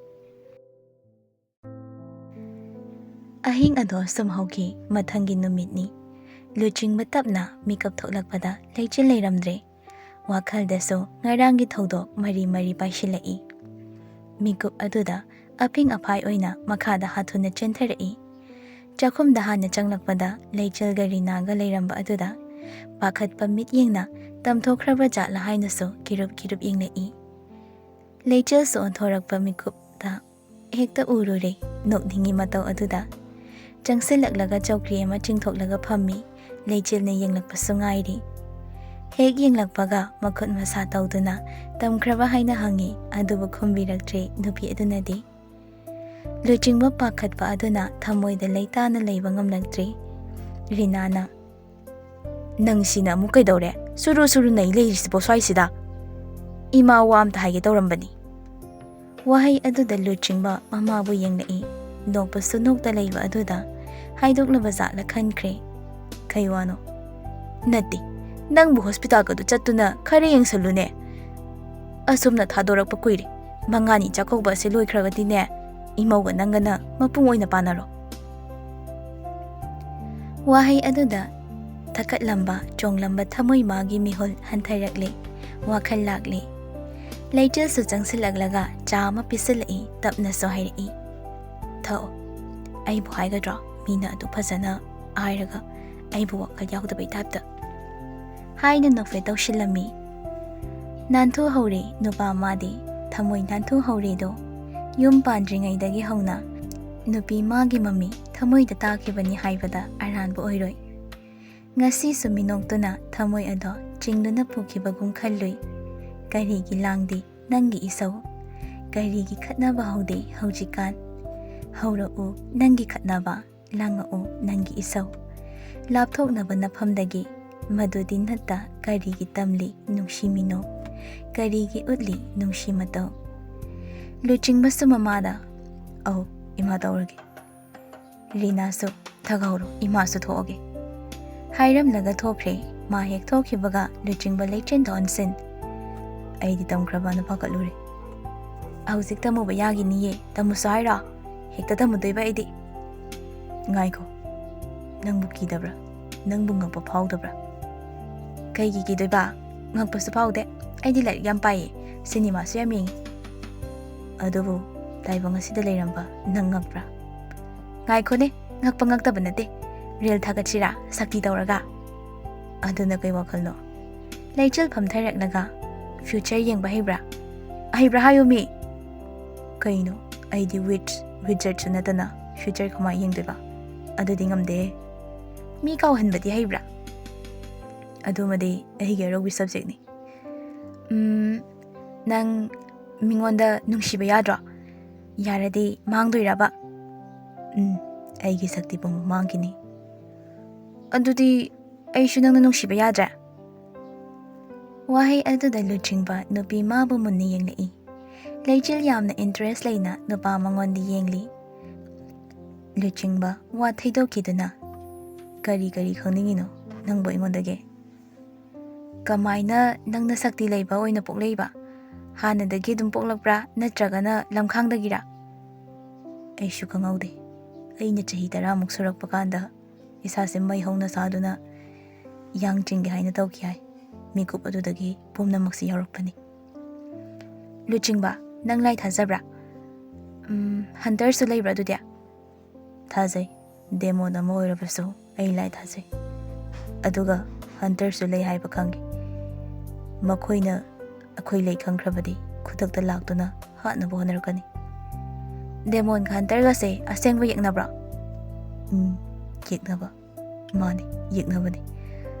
ꯑꯍꯤꯡ ꯑꯗꯣ ꯁꯨꯝ ꯍꯧꯈꯤ꯫ ꯃꯊꯪꯒꯤ ꯅꯨꯃꯤꯠꯅꯤ꯫ ꯂꯨꯆꯤꯡꯕ ꯇꯞꯅ ꯃꯤꯀꯞ ꯊꯣꯛꯂꯛꯄꯗ ꯂꯩꯆꯤꯜ ꯂꯩꯔꯝꯗ꯭ꯔꯦ꯫ ꯋꯥꯈꯜꯗꯁꯨ ꯉꯔꯥꯡꯒꯤ ꯊꯧꯗꯣꯛ ꯃꯔꯤ ꯃꯔꯤ ꯄꯥꯏꯁꯤꯜꯂꯛꯏ꯫ ꯃꯤꯀꯨꯞ ꯑꯗꯨꯗ ꯑꯐꯤꯡ ꯑꯐꯥꯏ ꯑꯣꯏꯅ ꯃꯈꯥꯗ ꯍꯥꯊꯨꯅ ꯆꯦꯟꯊꯔꯛꯏ꯫ ꯆꯥꯛꯈꯨꯝꯗ ꯍꯥꯟꯅ ꯆꯪꯂꯛꯄꯗ ꯂꯩꯆꯤꯜꯒ ꯔꯤꯅꯥꯒ ꯂꯩꯔꯝꯕ ꯑꯗꯨꯗ ꯄꯥꯈꯠꯄ ꯃꯤꯠꯌꯦꯡꯅ ꯇꯝꯊꯣꯛꯈ꯭ꯔꯕ ꯖꯥꯠꯂ ꯍꯥꯏꯅꯁꯨ ꯀꯤꯔꯨꯞ ꯀꯤꯔꯨꯞ ꯌꯦꯡꯂꯛꯏ꯫ ꯂꯩꯆꯤꯜꯁꯨ ꯑꯣꯟꯊꯣꯔꯛꯄ ꯃꯤꯀꯨꯞꯇ ꯍꯦꯛꯇ ꯎꯔꯨꯔꯦ꯫ ꯅꯣꯛꯅꯤꯡꯉꯤ ꯃꯇꯧ ꯑꯗꯨꯗ꯫ ꯆꯪꯁꯤꯜꯂꯛꯂꯒ ꯆꯧꯀ꯭ꯔꯤ ꯑꯃ ꯆꯤꯡꯊꯣꯛꯂꯒ ꯐꯝꯃꯤ꯫ ꯂꯩꯆꯤꯜꯅ ꯌꯦꯡꯂꯛꯄꯁꯨ ꯉꯥꯏꯔꯤ꯫ ꯍꯦꯛ ꯌꯦꯡꯂꯛꯄꯒ ꯃꯈꯨꯠ ꯃꯁꯥ ꯇꯧꯗꯨꯅ ꯇꯝꯈ꯭ꯔꯕ ꯍꯥꯏꯅ ꯍꯪꯉꯤ, ꯑꯗꯨꯕꯨ ꯈꯨꯝꯕꯤꯔꯛꯇ꯭ꯔꯦ ꯅꯨꯄꯤ ꯑꯗꯨꯅꯗꯤ꯫ ꯂꯨꯆꯤꯡꯕ ꯄꯥꯈꯠꯄ ꯑꯗꯨꯅ ꯊꯃꯣꯏꯗ ꯂꯩꯇꯥꯅ ꯂꯩꯕ ꯉꯝꯂꯛꯇ꯭ꯔꯦ꯫ ꯔꯤꯅꯥꯅ, "ꯅꯪ ꯁꯤꯅ ꯑꯃꯨꯛ ꯀꯩꯗꯧꯔꯦ? ꯁꯨꯔꯨ ꯁꯨꯔꯨ ꯅꯩ ꯂꯩꯔꯤꯁꯤꯕꯣ ꯁ꯭ꯋꯥꯏꯁꯤꯗ? ꯏꯃꯥ ꯋꯥ ꯑꯝꯇ ꯍꯥꯏꯒꯦ ꯇꯧꯔꯝꯕꯅꯤ꯫" ꯋꯥꯍꯩ ꯑꯗꯨꯗ ꯂꯨꯆꯤꯡꯕ ꯃꯃꯥꯕꯨ ꯌꯦꯡꯂꯛꯏ꯫ ꯅꯣꯛꯄꯁꯨ ꯅꯣꯛꯇ ꯂꯩꯕ ꯑꯗꯨꯗ ꯍꯥꯏꯗꯣꯛꯂꯕ ꯖꯥꯠꯂ ꯈꯟꯈ꯭ꯔꯦ꯫ "ꯀꯩ ꯋꯥꯅꯣ?" "ꯅꯠꯇꯦ, ꯅꯪꯕꯨ ꯍꯣꯁꯄꯤꯇꯥꯜꯒꯗꯨ ꯆꯠꯇꯨꯅ ꯈꯔ ꯌꯦꯡꯁꯜꯂꯨꯅꯦ꯫ ꯑꯁꯨꯝꯅ ꯊꯥꯗꯣꯔꯛꯄ ꯀꯨꯏꯔꯦ꯫ ꯃꯉꯥꯅꯤ ꯆꯥꯛꯀꯧꯕ ꯑꯁꯤ ꯂꯣꯏꯈ꯭ꯔꯒꯗꯤꯅꯦ, ꯏꯃꯧꯒ ꯅꯪꯒꯅ ꯃꯄꯨꯡ ꯑꯣꯏꯅ ꯄꯥꯟꯅꯔꯣ꯫" ꯋꯥꯍꯩ ꯑꯗꯨꯗ ꯊꯛꯀꯠꯂꯝꯕ, ꯆꯣꯡꯂꯝꯕ ꯊꯃꯣꯏ ꯃꯥꯒꯤ ꯃꯤꯍꯨꯜ ꯍꯟꯊꯔꯛꯂꯦ, ꯋꯥꯈꯜ ꯂꯥꯛꯂꯦ꯫ ꯂꯩꯆꯤꯜꯁꯨ ꯆꯪꯁꯤꯜꯂꯛꯂꯒ ꯆꯥ ꯑꯃ ꯄꯤꯁꯤꯜꯂꯛꯏ, ꯇꯞꯅꯁꯨ ꯍꯥꯏꯔꯛꯏ, "ꯊꯛꯑꯣ, ꯑꯩꯕꯨ ꯍꯥꯏꯒꯗ꯭ꯔꯣ? ꯃꯤꯅ ꯑꯗꯨ ꯐꯖꯅ ꯍꯥꯏꯔꯒ ꯑꯩꯕꯨ ꯋꯥꯈꯜ ꯌꯥꯎꯗꯕꯩ ꯇꯥꯏꯞꯇ", ꯍꯥꯏꯅ ꯅꯣꯛꯐꯦꯠ ꯇꯧꯁꯤꯜꯂꯝꯃꯤ꯫ ꯅꯥꯟꯊꯣꯛꯍꯧꯔꯦ ꯅꯨꯄꯥ ꯃꯥꯗꯤ, ꯊꯃꯣꯏ ꯅꯥꯟꯊꯣꯛꯍꯧꯔꯦꯗꯣ꯫ ꯌꯨꯝ ꯄꯥꯟꯗ꯭ꯔꯤꯉꯩꯗꯒꯤ ꯍꯧꯅ ꯅꯨꯄꯤ ꯃꯥꯒꯤ ꯃꯃꯤ ꯊꯃꯣꯏꯗ ꯇꯥꯈꯤꯕꯅꯤ ꯍꯥꯏꯕꯗ ꯑꯔꯥꯟꯕ ꯑꯣꯏꯔꯣꯏ꯫ ꯉꯁꯤꯁꯨ ꯃꯤꯅꯣꯛꯇꯨꯅ ꯊꯃꯣꯏ ꯑꯗꯣ ꯆꯤꯡꯗꯨꯅ ꯄꯨꯈꯤꯕꯒꯨꯝ ꯈꯜꯂꯨꯏ꯫ ꯀꯔꯤꯒꯤ ꯂꯥꯡꯗꯦ ꯅꯪꯒꯤ ꯏꯁꯧ? ꯀꯔꯤꯒꯤ ꯈꯠꯅꯕ ꯍꯧꯗꯦ ꯍꯧꯖꯤꯛꯀꯥꯟ? ꯍꯧꯔꯛꯎ ꯅꯪꯒꯤ ꯈꯠꯅꯕ, ꯂꯥꯡꯉꯛꯎ ꯅꯪꯒꯤ ꯏꯁꯧ꯫ ꯂꯥꯞꯊꯣꯛꯅꯕ ꯅꯐꯝꯗꯒꯤ ꯃꯗꯨꯗꯤ ꯅꯠꯇ ꯀꯔꯤꯒꯤ ꯇꯝꯂꯤ ꯅꯨꯡꯁꯤ ꯃꯤꯅꯣꯛ? ꯀꯔꯤꯒꯤ ꯎꯠꯂꯤ ꯅꯨꯡꯁꯤ ꯃꯇꯧ? ꯂꯨꯆꯤꯡꯕꯁꯨ ꯃꯃꯥꯗ, "ꯑꯧ, ꯏꯃꯥ ꯇꯧꯔꯒꯦ꯫" ꯔꯤꯅꯥꯁꯨ, "ꯊꯛꯍꯧꯔꯣ, ꯏꯃꯥꯁꯨ ꯊꯣꯛꯑꯒꯦ꯫" ꯍꯥꯏꯔꯝꯂꯒ ꯊꯣꯛꯈ꯭ꯔꯦ꯫ ꯃꯥ ꯍꯦꯛ ꯊꯣꯛꯈꯤꯕꯒ ꯂꯨꯆꯤꯡꯕ ꯂꯩꯆꯤꯟꯗ ꯑꯣꯟꯁꯤꯟ, "ꯑꯩꯗꯤ ꯇꯝꯈ꯭ꯔꯕꯅ ꯄꯥꯈꯠꯂꯨꯔꯦ꯫ ꯍꯧꯖꯤꯛ ꯇꯝꯃꯨꯕ ꯌꯥꯒꯤꯅꯤꯌꯦ, ꯇꯝꯃꯨꯁꯨ ꯍꯥꯏꯔꯣ? ꯍꯦꯛꯇ ꯇꯝꯃꯨꯗꯣꯏꯕ ꯑꯩꯗꯤ꯫" "ꯉꯥꯏꯈꯣ, ꯅꯪꯕꯨ ꯀꯤꯗꯕ꯭ꯔꯥ? ꯅꯪꯕꯨ ꯉꯛꯄ ꯐꯥꯎꯗꯕ꯭ꯔꯥ?" "ꯀꯩꯒꯤ ꯀꯤꯗꯣꯏꯕ? ꯉꯛꯄꯁꯨ ꯐꯥꯎꯗꯦ꯫ ꯑꯩꯗꯤ ꯂꯥꯏꯔꯤꯛ ꯌꯥꯝ ꯄꯥꯏꯌꯦ, ꯁꯤꯅꯦꯃꯥꯁꯨ ꯌꯥꯝ ꯌꯦꯡꯉꯤ꯫ ꯑꯗꯨꯕꯨ ꯇꯥꯏꯕꯪ ꯑꯁꯤꯗ ꯂꯩꯔꯝꯕ ꯅꯪ ꯉꯛꯄ꯭ꯔꯥ?" "ꯉꯥꯏꯈꯣꯅꯦ, ꯉꯛꯄ ꯉꯛꯇꯕ ꯅꯠꯇꯦ꯫ ꯔꯤꯜ ꯊꯥꯒꯠꯁꯤꯔꯥ, ꯁꯛꯇꯤ ꯇꯧꯔꯒ?" ꯑꯗꯨꯅ ꯀꯩ ꯋꯥꯈꯜꯅꯣ? ꯂꯩꯆꯤꯜ ꯐꯝꯊꯔꯛꯂꯒ, "Future ꯌꯦꯡꯕ ꯍꯩꯕ꯭ꯔꯥ? ꯍꯩꯕ꯭ꯔꯥ ꯍꯥꯏꯌꯨ ꯃꯤ!" "ꯀꯩꯅꯣ? ꯑꯩꯗꯤ witch, wizardꯁꯨ ꯅꯠꯇꯅ future ꯀꯃꯥꯏ ꯌꯦꯡꯗꯣꯏꯕ? ꯑꯗꯨꯗꯤ ꯉꯝꯗꯦ꯫ ꯃꯤ ꯀꯥꯎꯍꯟꯕꯗꯤ ꯍꯩꯕ꯭ꯔꯥ?" "ꯑꯗꯨꯃꯗꯤ ꯑꯩꯒꯤ ꯑꯔꯧꯕꯤ subjectꯅꯤ꯫ ꯎꯝ, ꯅꯪ ꯃꯤꯉꯣꯟꯗ ꯅꯨꯡꯁꯤꯕ ꯌꯥꯗ꯭ꯔꯣ? ꯌꯥꯔꯗꯤ ꯃꯥꯡꯗꯣꯏꯔꯕ?" "ꯎꯝ, ꯑꯩꯒꯤ ꯁꯛꯇꯤ ꯄꯨꯝꯕ ꯃꯥꯡꯈꯤꯅꯤ꯫ ꯑꯗꯨꯗꯤ ꯑꯩꯁꯨ ꯅꯪꯅ ꯅꯨꯡꯁꯤꯕ ꯌꯥꯗ꯭ꯔꯦ?" ꯋꯥꯍꯩ ꯑꯗꯨꯗ ꯂꯨꯆꯤꯡꯕ ꯅꯨꯄꯤ ꯃꯥꯕꯨ ꯃꯨꯟꯅ ꯌꯦꯡꯂꯛꯏ꯫ ꯂꯩꯆꯤꯜ ꯌꯥꯝꯅ interest ꯂꯩꯅ ꯅꯨꯄꯥ ꯃꯉꯣꯟꯗ ꯌꯦꯡꯂꯤ꯫ ꯂꯨꯆꯤꯡꯕ ꯋꯥ ꯊꯩꯗꯣꯛꯈꯤꯗꯨꯅ, "ꯀꯔꯤ ꯀꯔꯤ ꯈꯪꯅꯤꯡꯉꯤꯅꯣ ꯅꯪꯕꯨ ꯑꯩꯉꯣꯟꯗꯒꯤ? ꯀꯃꯥꯏꯅ ꯅꯪꯅ ꯁꯛꯇꯤ ꯂꯩꯕ ꯑꯣꯏꯅ ꯄꯣꯛꯂꯛꯏꯕ? ꯍꯥꯟꯅꯗꯒꯤ ꯑꯗꯨꯝ ꯄꯣꯛꯂꯛꯄ꯭ꯔꯥ, ꯅꯠꯇ꯭ꯔꯒꯅ ꯂꯝꯈꯥꯡꯗꯒꯤꯔꯥ?" "ꯑꯩꯁꯨ ꯈꯪꯍꯧꯗꯦ꯫ ꯑꯩꯅ ꯆꯍꯤ ꯇꯔꯥꯃꯨꯛ ꯁꯨꯔꯛꯄ ꯀꯥꯟꯗ ꯏꯁꯥꯁꯦ ꯃꯩ ꯍꯧꯅ ꯁꯥꯗꯨꯅ ꯌꯥꯡ ꯆꯤꯡꯒꯦ ꯍꯥꯏꯅ ꯇꯧꯈꯤ ꯍꯥꯏ꯫ ꯃꯤꯀꯨꯞ ꯑꯗꯨꯗꯒꯤ ꯄꯨꯝꯅꯃꯛꯁꯤ ꯌꯥꯎꯔꯛꯄꯅꯤ꯫" "ꯂꯨꯆꯤꯡꯕ, ꯅꯪ ꯂꯥꯏ ꯊꯥꯖꯕ꯭ꯔꯥ? ꯎꯝ, hunterꯁꯨ ꯂꯩꯕ꯭ꯔꯥ ꯑꯗꯨꯗꯤ?" "ꯊꯥꯖꯩ꯫ Demon ꯑꯃ ꯑꯣꯏꯔꯕꯁꯨ ꯑꯩ ꯂꯥꯏ ꯊꯥꯖꯩ꯫ ꯑꯗꯨꯒ hunterꯁꯨ ꯂꯩ ꯍꯥꯏꯕ ꯈꯪꯏ꯫ ꯃꯈꯣꯏꯅ ꯑꯩꯈꯣꯏ ꯂꯩ ꯈꯪꯈ꯭ꯔꯕꯗꯤ ꯈꯨꯗꯛꯇ ꯂꯥꯛꯇꯨꯅ ꯍꯥꯠꯅꯕ ꯍꯣꯠꯅꯔꯛꯀꯅꯤ꯫" "Demonꯒ hunterꯒꯁꯦ ꯑꯁꯦꯡꯕ ꯌꯦꯛꯅꯕ꯭ꯔꯣ?" "ꯎꯝ, ꯌꯦꯛꯅꯕ꯫ ꯃꯥꯅꯤ, ꯌꯦꯛꯅꯕꯅꯤ꯫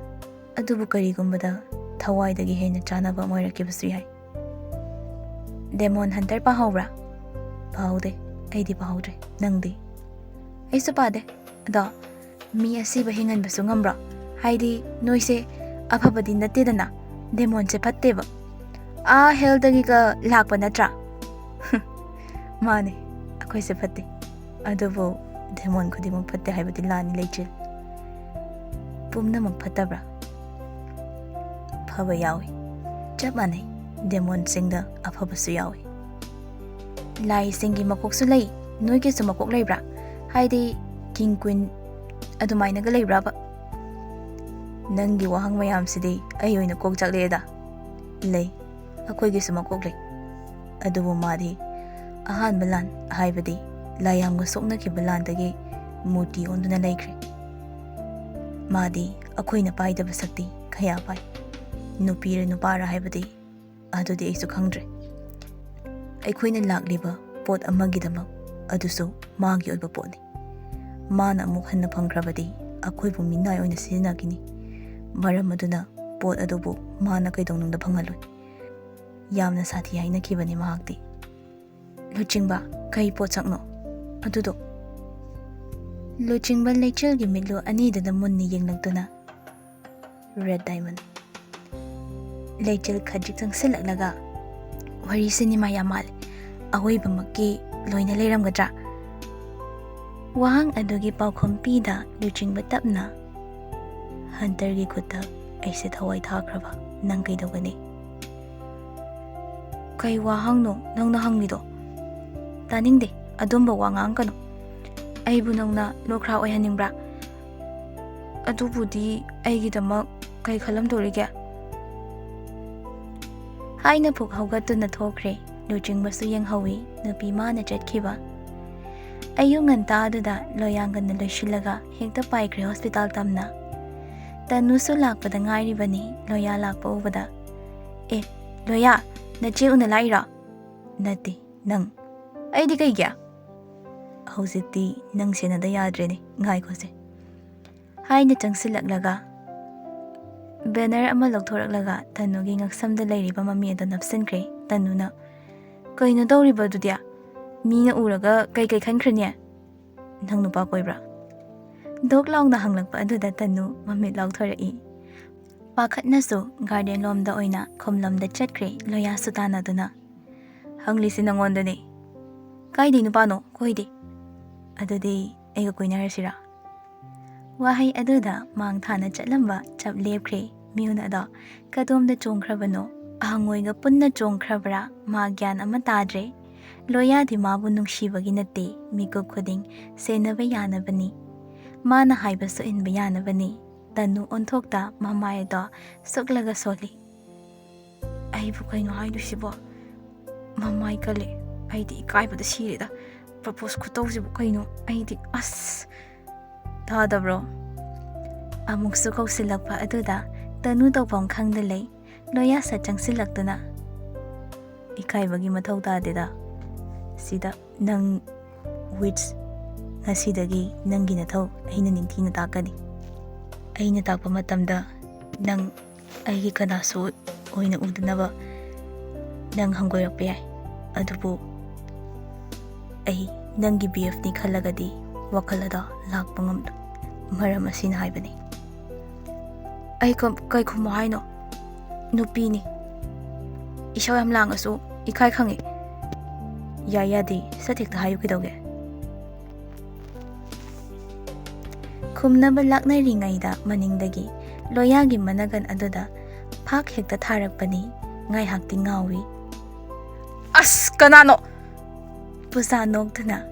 ꯑꯗꯨꯕꯨ ꯀꯔꯤꯒꯨꯝꯕꯗ ꯊꯋꯥꯏꯗꯒꯤ ꯍꯦꯟꯅ ꯆꯥꯟꯅꯕ ꯑꯃ ꯑꯣꯏꯔꯛꯈꯤꯕꯁꯨ ꯌꯥꯏ꯫" "Demon Hunter ꯄꯥꯍꯧꯕ꯭ꯔꯥ?" "ꯄꯥꯍꯧꯗꯦ꯫ ꯑꯩꯗꯤ ꯄꯥꯍꯧꯗ꯭ꯔꯦ꯫ ꯅꯪꯗꯤ?" "ꯑꯩꯁꯨ ꯄꯥꯗꯦ꯫ ꯑꯗꯣ ꯃꯤ ꯑꯁꯤꯕ ꯍꯤꯡꯍꯟꯕꯁꯨ ꯉꯝꯕ꯭ꯔꯣ? ꯍꯥꯏꯗꯤ ꯅꯣꯏꯁꯦ ꯑꯐꯕꯗꯤ ꯅꯠꯇꯦꯗꯅ, demonꯁꯦ ꯐꯠꯇꯦꯕ꯫ ꯑꯥ hellꯗꯒꯤꯒ ꯂꯥꯛꯄ ꯅꯠꯇ꯭ꯔꯥ?" "ꯃꯥꯅꯦ, ꯑꯩꯈꯣꯏꯁꯦ ꯐꯠꯇꯦ꯫ ꯑꯗꯨꯕꯨ demon ꯈꯨꯗꯤꯡꯃꯛ ꯐꯠꯇꯦ ꯍꯥꯏꯕꯗꯤ ꯂꯥꯟꯅꯤ, ꯂꯩꯆꯤꯜ꯫" "ꯄꯨꯝꯅꯃꯛ ꯐꯠꯇꯕ꯭ꯔꯥ?" "ꯐꯕ ꯌꯥꯎꯏ꯫ ꯆꯞ ꯃꯥꯟꯅꯩ, demonꯁꯤꯡꯗ ꯑꯐꯕꯁꯨ ꯌꯥꯎꯏ꯫" "ꯂꯥꯏꯁꯤꯡꯒꯤ ꯃꯀꯣꯛꯁꯨ ꯂꯩ, ꯅꯣꯏꯒꯤꯁꯨ ꯃꯀꯣꯛ ꯂꯩꯕ꯭ꯔꯥ? ꯍꯥꯏꯗꯤ king queen ꯑꯗꯨꯃꯥꯏꯅꯒ ꯂꯩꯕ꯭ꯔꯥꯕ?" "ꯅꯪꯒꯤ ꯋꯥꯍꯪ ꯃꯌꯥꯝꯁꯤꯗꯤ ꯑꯩ ꯑꯣꯏꯅ ꯀꯣꯛ ꯆꯥꯛꯂꯛꯑꯦꯗ꯫ ꯂꯩ, ꯑꯩꯈꯣꯏꯒꯤꯁꯨ ꯃꯀꯣꯛ ꯂꯩ꯫ ꯑꯗꯨꯕꯨ ꯃꯥꯗꯤ ꯑꯍꯥꯟꯕ ꯂꯥꯟ, ꯍꯥꯏꯕꯗꯤ ꯂꯥꯏꯌꯥꯝꯒ ꯁꯣꯛꯅꯈꯤꯕ ꯂꯥꯟꯗꯒꯤ ꯃꯨꯔꯇꯤ ꯑꯣꯟꯗꯨꯅ ꯂꯩꯈ꯭ꯔꯦ꯫" ꯃꯥꯗꯤ ꯑꯩꯈꯣꯏꯅ ꯄꯥꯏꯗꯕ ꯁꯛꯇꯤ ꯀꯌꯥ ꯄꯥꯏ꯫ ꯅꯨꯄꯤꯔ ꯅꯨꯄꯥꯔ ꯍꯥꯏꯕꯗꯤ ꯑꯗꯨꯗꯤ ꯑꯩꯁꯨ ꯈꯪꯗ꯭ꯔꯦ꯫ ꯑꯩꯈꯣꯏꯅ ꯂꯥꯛꯂꯤꯕ ꯄꯣꯠ ꯑꯃꯒꯤꯗꯃꯛ ꯑꯗꯨꯁꯨ ꯃꯥꯒꯤ ꯑꯣꯏꯕ ꯄꯣꯠꯅꯤ꯫ ꯃꯥꯅ ꯑꯃꯨꯛ ꯍꯟꯅ ꯐꯪꯈ꯭ꯔꯕꯗꯤ ꯑꯩꯈꯣꯏꯕꯨ ꯃꯤꯅꯥꯏ ꯑꯣꯏꯅ ꯁꯤꯖꯤꯟꯅꯈꯤꯅꯤ꯫ ꯃꯔꯝ ꯑꯗꯨꯅ ꯄꯣꯠ ꯑꯗꯨꯕꯨ ꯃꯥꯅ ꯀꯩꯗꯧꯅꯨꯡꯗ ꯐꯪꯍꯜꯂꯣꯏ꯫ ꯌꯥꯝꯅ ꯁꯥꯊꯤ ꯍꯥꯏꯅꯈꯤꯕꯅꯤ ꯃꯍꯥꯛꯇꯤ꯫ ꯂꯨꯆꯤꯡꯕ, ꯀꯩ ꯄꯣꯠꯁꯛꯅꯣ ꯑꯗꯨꯗꯣ? ꯂꯨꯆꯤꯡꯕ ꯂꯩꯆꯤꯜꯒꯤ ꯃꯤꯠꯂꯨ ꯑꯅꯤꯗꯨꯗ ꯃꯨꯟꯅ ꯌꯦꯡꯂꯛꯇꯨꯅ, "ꯔꯦꯗ ꯗꯥꯏꯃꯟ꯫" ꯂꯩꯆꯤꯜ ꯈꯖꯤꯛ ꯆꯪꯁꯤꯜꯂꯛꯂꯒ, "ꯋꯥꯔꯤ ꯁꯤꯅꯦꯃꯥ ꯌꯥꯝ ꯃꯥꯜꯂꯦ꯫ ꯑꯋꯣꯏꯕꯃꯛꯀꯤ ꯂꯣꯏꯅ ꯂꯩꯔꯝꯒꯗ꯭ꯔꯥ?" ꯋꯥꯍꯪ ꯑꯗꯨꯒꯤ ꯄꯥꯎꯈꯨꯝ ꯄꯤꯗ ꯂꯨꯆꯤꯡꯕ ꯇꯞꯅ, "ꯍꯟꯇꯔꯒꯤ ꯈꯨꯠꯇ ꯑꯩꯁꯦ ꯊꯋꯥꯏ ꯊꯥꯈ꯭ꯔꯕ ꯅꯪ ꯀꯩꯗꯧꯒꯅꯤ?" "ꯀꯩ ꯋꯥꯍꯪꯅꯣ ꯅꯪꯅ ꯍꯪꯂꯤꯗꯣ? ꯇꯥꯅꯤꯡꯗꯦ, ꯑꯗꯨꯝꯕ ꯋꯥ ꯉꯥꯡꯒꯅꯨ꯫ ꯑꯩꯕꯨ ꯅꯪꯅ ꯂꯣꯈ꯭ꯔꯥ ꯑꯣꯏꯍꯟꯅꯤꯡꯕ꯭ꯔꯥ? ꯑꯗꯨꯕꯨꯗꯤ ꯑꯩꯒꯤꯗꯃꯛ ꯀꯩ ꯈꯜꯂꯝꯗꯣꯔꯤꯒꯦ?" ꯍꯥꯏꯅ ꯐꯨꯛ ꯍꯧꯒꯠꯇꯨꯅ ꯊꯣꯛꯈ꯭ꯔꯦ꯫ ꯂꯨꯆꯤꯡꯕꯁꯨ ꯌꯦꯡꯍꯧꯏ ꯅꯨꯄꯤ ꯃꯥꯅ ꯆꯠꯈꯤꯕ꯫ ꯑꯌꯨꯛ ꯉꯟꯇꯥꯗꯨꯗ ꯂꯣꯌꯥ ꯉꯟꯅ ꯂꯣꯏꯁꯤꯜꯂꯒ ꯍꯦꯛꯇ ꯄꯥꯏꯈ꯭ꯔꯦ ꯍꯣꯁꯄꯤꯇꯥꯜ ꯇꯝꯅ꯫ ꯇꯅꯨꯁꯨ ꯂꯥꯛꯄꯗ ꯉꯥꯏꯔꯤꯕꯅꯤ ꯂꯣꯌꯥ ꯂꯥꯛꯄ ꯎꯕꯗ꯫ "ꯑꯦ, ꯂꯣꯌꯥ, ꯅꯆꯦ ꯎꯅ ꯂꯥꯛꯏꯔꯣ?" "ꯅꯠꯇꯦ, ꯅꯪ꯫" "ꯑꯩꯗꯤ ꯀꯩꯒꯤ?" "ꯍꯧꯖꯤꯛꯇꯤ ꯅꯪ ꯁꯦꯟꯅꯗ ꯌꯥꯗ꯭ꯔꯦꯅꯦ, ꯉꯥꯏꯈꯣꯁꯦ꯫" ꯍꯥꯏꯅ ꯆꯪꯁꯤꯜꯂꯛꯂꯒ ꯕꯦꯅꯔ ꯑꯃ ꯂꯧꯊꯣꯔꯛꯂꯒ ꯇꯅꯨꯒꯤ ꯉꯛꯁꯝꯗ ꯂꯩꯔꯤꯕ ꯃꯃꯤ ꯑꯗꯨ ꯅꯞꯁꯤꯟꯈ꯭ꯔꯦ꯫ ꯇꯅꯨꯅ, "ꯀꯩꯅꯣ ꯇꯧꯔꯤꯕ ꯑꯗꯨꯗꯤ? ꯃꯤꯅ ꯎꯔꯒ ꯀꯩ ꯀꯩ ꯈꯟꯈ꯭ꯔꯅꯤ?" "ꯅꯪ ꯅꯨꯄꯥ ꯀꯣꯏꯕ꯭ꯔꯥ?" ꯗꯣꯛ ꯂꯥꯎꯅ ꯍꯪꯂꯛꯄ ꯑꯗꯨꯗ ꯇꯅꯨ ꯃꯃꯤꯠ ꯂꯥꯎꯊꯣꯔꯛꯏ꯫ ꯄꯥꯈꯠꯅꯁꯨ ꯒꯥꯔꯗꯦꯟ ꯂꯣꯝꯗ ꯑꯣꯏꯅ ꯈꯣꯝꯂꯣꯝꯗ ꯆꯠꯈ꯭ꯔꯦ ꯂꯣꯌꯥꯁꯨ ꯇꯥꯟꯅꯗꯨꯅ꯫ "ꯍꯪꯂꯤꯁꯤ ꯅꯪꯉꯣꯟꯗꯅꯦ꯫ ꯀꯥꯏꯗꯩ ꯅꯨꯄꯥꯅꯣ? ꯀꯣꯏꯗꯦ꯫" "ꯑꯗꯨꯗꯤ ꯑꯩꯒ ꯀꯣꯏꯅꯔꯁꯤꯔꯥ?" ꯋꯥꯍꯩ ꯑꯗꯨꯗ ꯃꯥꯡ ꯊꯥꯅ ꯆꯠꯂꯝꯕ ꯆꯞ ꯂꯦꯞꯈ꯭ꯔꯦ꯫ ꯃꯤꯍꯨꯟ ꯑꯗꯣ ꯀꯗꯣꯝꯗ ꯆꯣꯡꯈ꯭ꯔꯕꯅꯣ? ꯑꯍꯪꯉꯣꯏꯒ ꯄꯨꯟꯅ ꯆꯣꯡꯈ꯭ꯔꯕ꯭ꯔꯥ? ꯃꯥ ꯒ꯭ꯌꯥꯟ ꯑꯃ ꯇꯥꯗ꯭ꯔꯦ꯫ ꯂꯣꯌꯥꯗꯤ ꯃꯥꯕꯨ ꯅꯨꯡꯁꯤꯕꯒꯤ ꯅꯠꯇꯦ, ꯃꯤꯀꯨꯞ ꯈꯨꯗꯤꯡ ꯁꯦꯟꯅꯕ ꯌꯥꯅꯕꯅꯤ꯫ ꯃꯥꯅ ꯍꯥꯏꯕꯁꯨ ꯏꯟꯕ ꯌꯥꯅꯕꯅꯤ꯫ ꯇꯅꯨ ꯑꯣꯟꯊꯣꯛꯇ ꯃꯃꯥꯏ ꯑꯗꯣ ꯁꯨꯛꯂꯒ ꯁꯣꯜꯂꯤ꯫ "ꯑꯩꯕꯨ ꯀꯩꯅꯣ ꯍꯥꯏꯗꯣꯏꯁꯤꯕꯣ? ꯃꯃꯥꯏ ꯀꯜꯂꯦ꯫ ꯑꯩꯗꯤ ꯏꯀꯥꯏꯕꯗ ꯁꯤꯔꯦꯗ꯫ ꯄ꯭ꯔꯄꯣꯁ ꯈꯨꯇꯧꯁꯤꯕꯨ ꯀꯩꯅꯣ? ꯑꯩꯗꯤ ꯑꯁ!" "ꯇꯥꯗꯕ꯭ꯔꯣ?" ꯑꯃꯨꯛꯁꯨ ꯀꯧꯁꯤꯜꯂꯛꯄ ꯑꯗꯨꯗ ꯇꯅꯨ ꯇꯧꯐꯝ ꯈꯪꯗ ꯂꯩ꯫ ꯂꯣꯌꯥ ꯁꯠ ꯆꯪꯁꯤꯜꯂꯛꯇꯨꯅ, "ꯏꯀꯥꯏꯕꯒꯤ ꯃꯊꯧ ꯇꯥꯗꯦꯗ꯫ ꯁꯤꯗ ꯅꯪ ꯋꯤꯠꯁ, ꯉꯁꯤꯗꯒꯤ ꯅꯪꯒꯤ ꯅꯊꯧ ꯑꯩꯅ ꯅꯤꯡꯊꯤꯅ ꯇꯥꯛꯀꯅꯤ꯫ ꯑꯩꯅ ꯇꯥꯛꯄ ꯃꯇꯝꯗ ꯅꯪ ꯑꯩꯒꯤ ꯀꯅꯥꯁꯨ ꯑꯣꯏꯅ ꯎꯗꯅꯕ ꯅꯪ ꯍꯪꯒꯣꯏꯔꯛꯄ ꯌꯥꯏ, ꯑꯗꯨꯕꯨ ꯑꯩ ꯅꯪꯒꯤ ꯕꯤ ꯑꯦꯐꯅꯤ ꯈꯜꯂꯒꯗꯤ ꯋꯥꯈꯜ ꯑꯗꯣ ꯂꯥꯛꯄ ꯉꯝꯂꯣꯏ꯫ ꯃꯔꯝ ꯑꯁꯤꯅ ꯍꯥꯏꯕꯅꯤ꯫" "ꯑꯩ ꯀꯝ-, ꯀꯩ ꯈꯨꯝꯃꯣ ꯍꯥꯏꯅꯣ? ꯅꯨꯄꯤꯅꯤ꯫ ꯏꯁꯧ ꯌꯥꯝ ꯂꯥꯡꯉꯁꯨ ꯏꯀꯥꯏ ꯈꯪꯉꯤ꯫" "ꯌꯥꯏ ꯌꯥꯗꯦ ꯁꯠ ꯍꯦꯛꯇ ꯍꯥꯏꯌꯨ ꯀꯩꯗꯧꯒꯦ?" ꯈꯨꯝꯅꯕ ꯂꯥꯛꯅꯔꯤꯉꯩꯗ ꯃꯅꯤꯡꯗꯒꯤ ꯂꯣꯌꯥꯒꯤ ꯃꯅꯒꯟ ꯑꯗꯨꯗ ꯐꯥꯛ ꯍꯦꯛꯇ ꯊꯥꯔꯛꯄꯅꯤ꯫ ꯉꯥꯏꯍꯥꯛꯇꯤ ꯉꯥꯎꯏ꯫ "ꯑꯁ, ꯀꯅꯥꯅꯣ?" ꯄꯨꯖꯥ ꯅꯣꯛꯇꯨꯅ,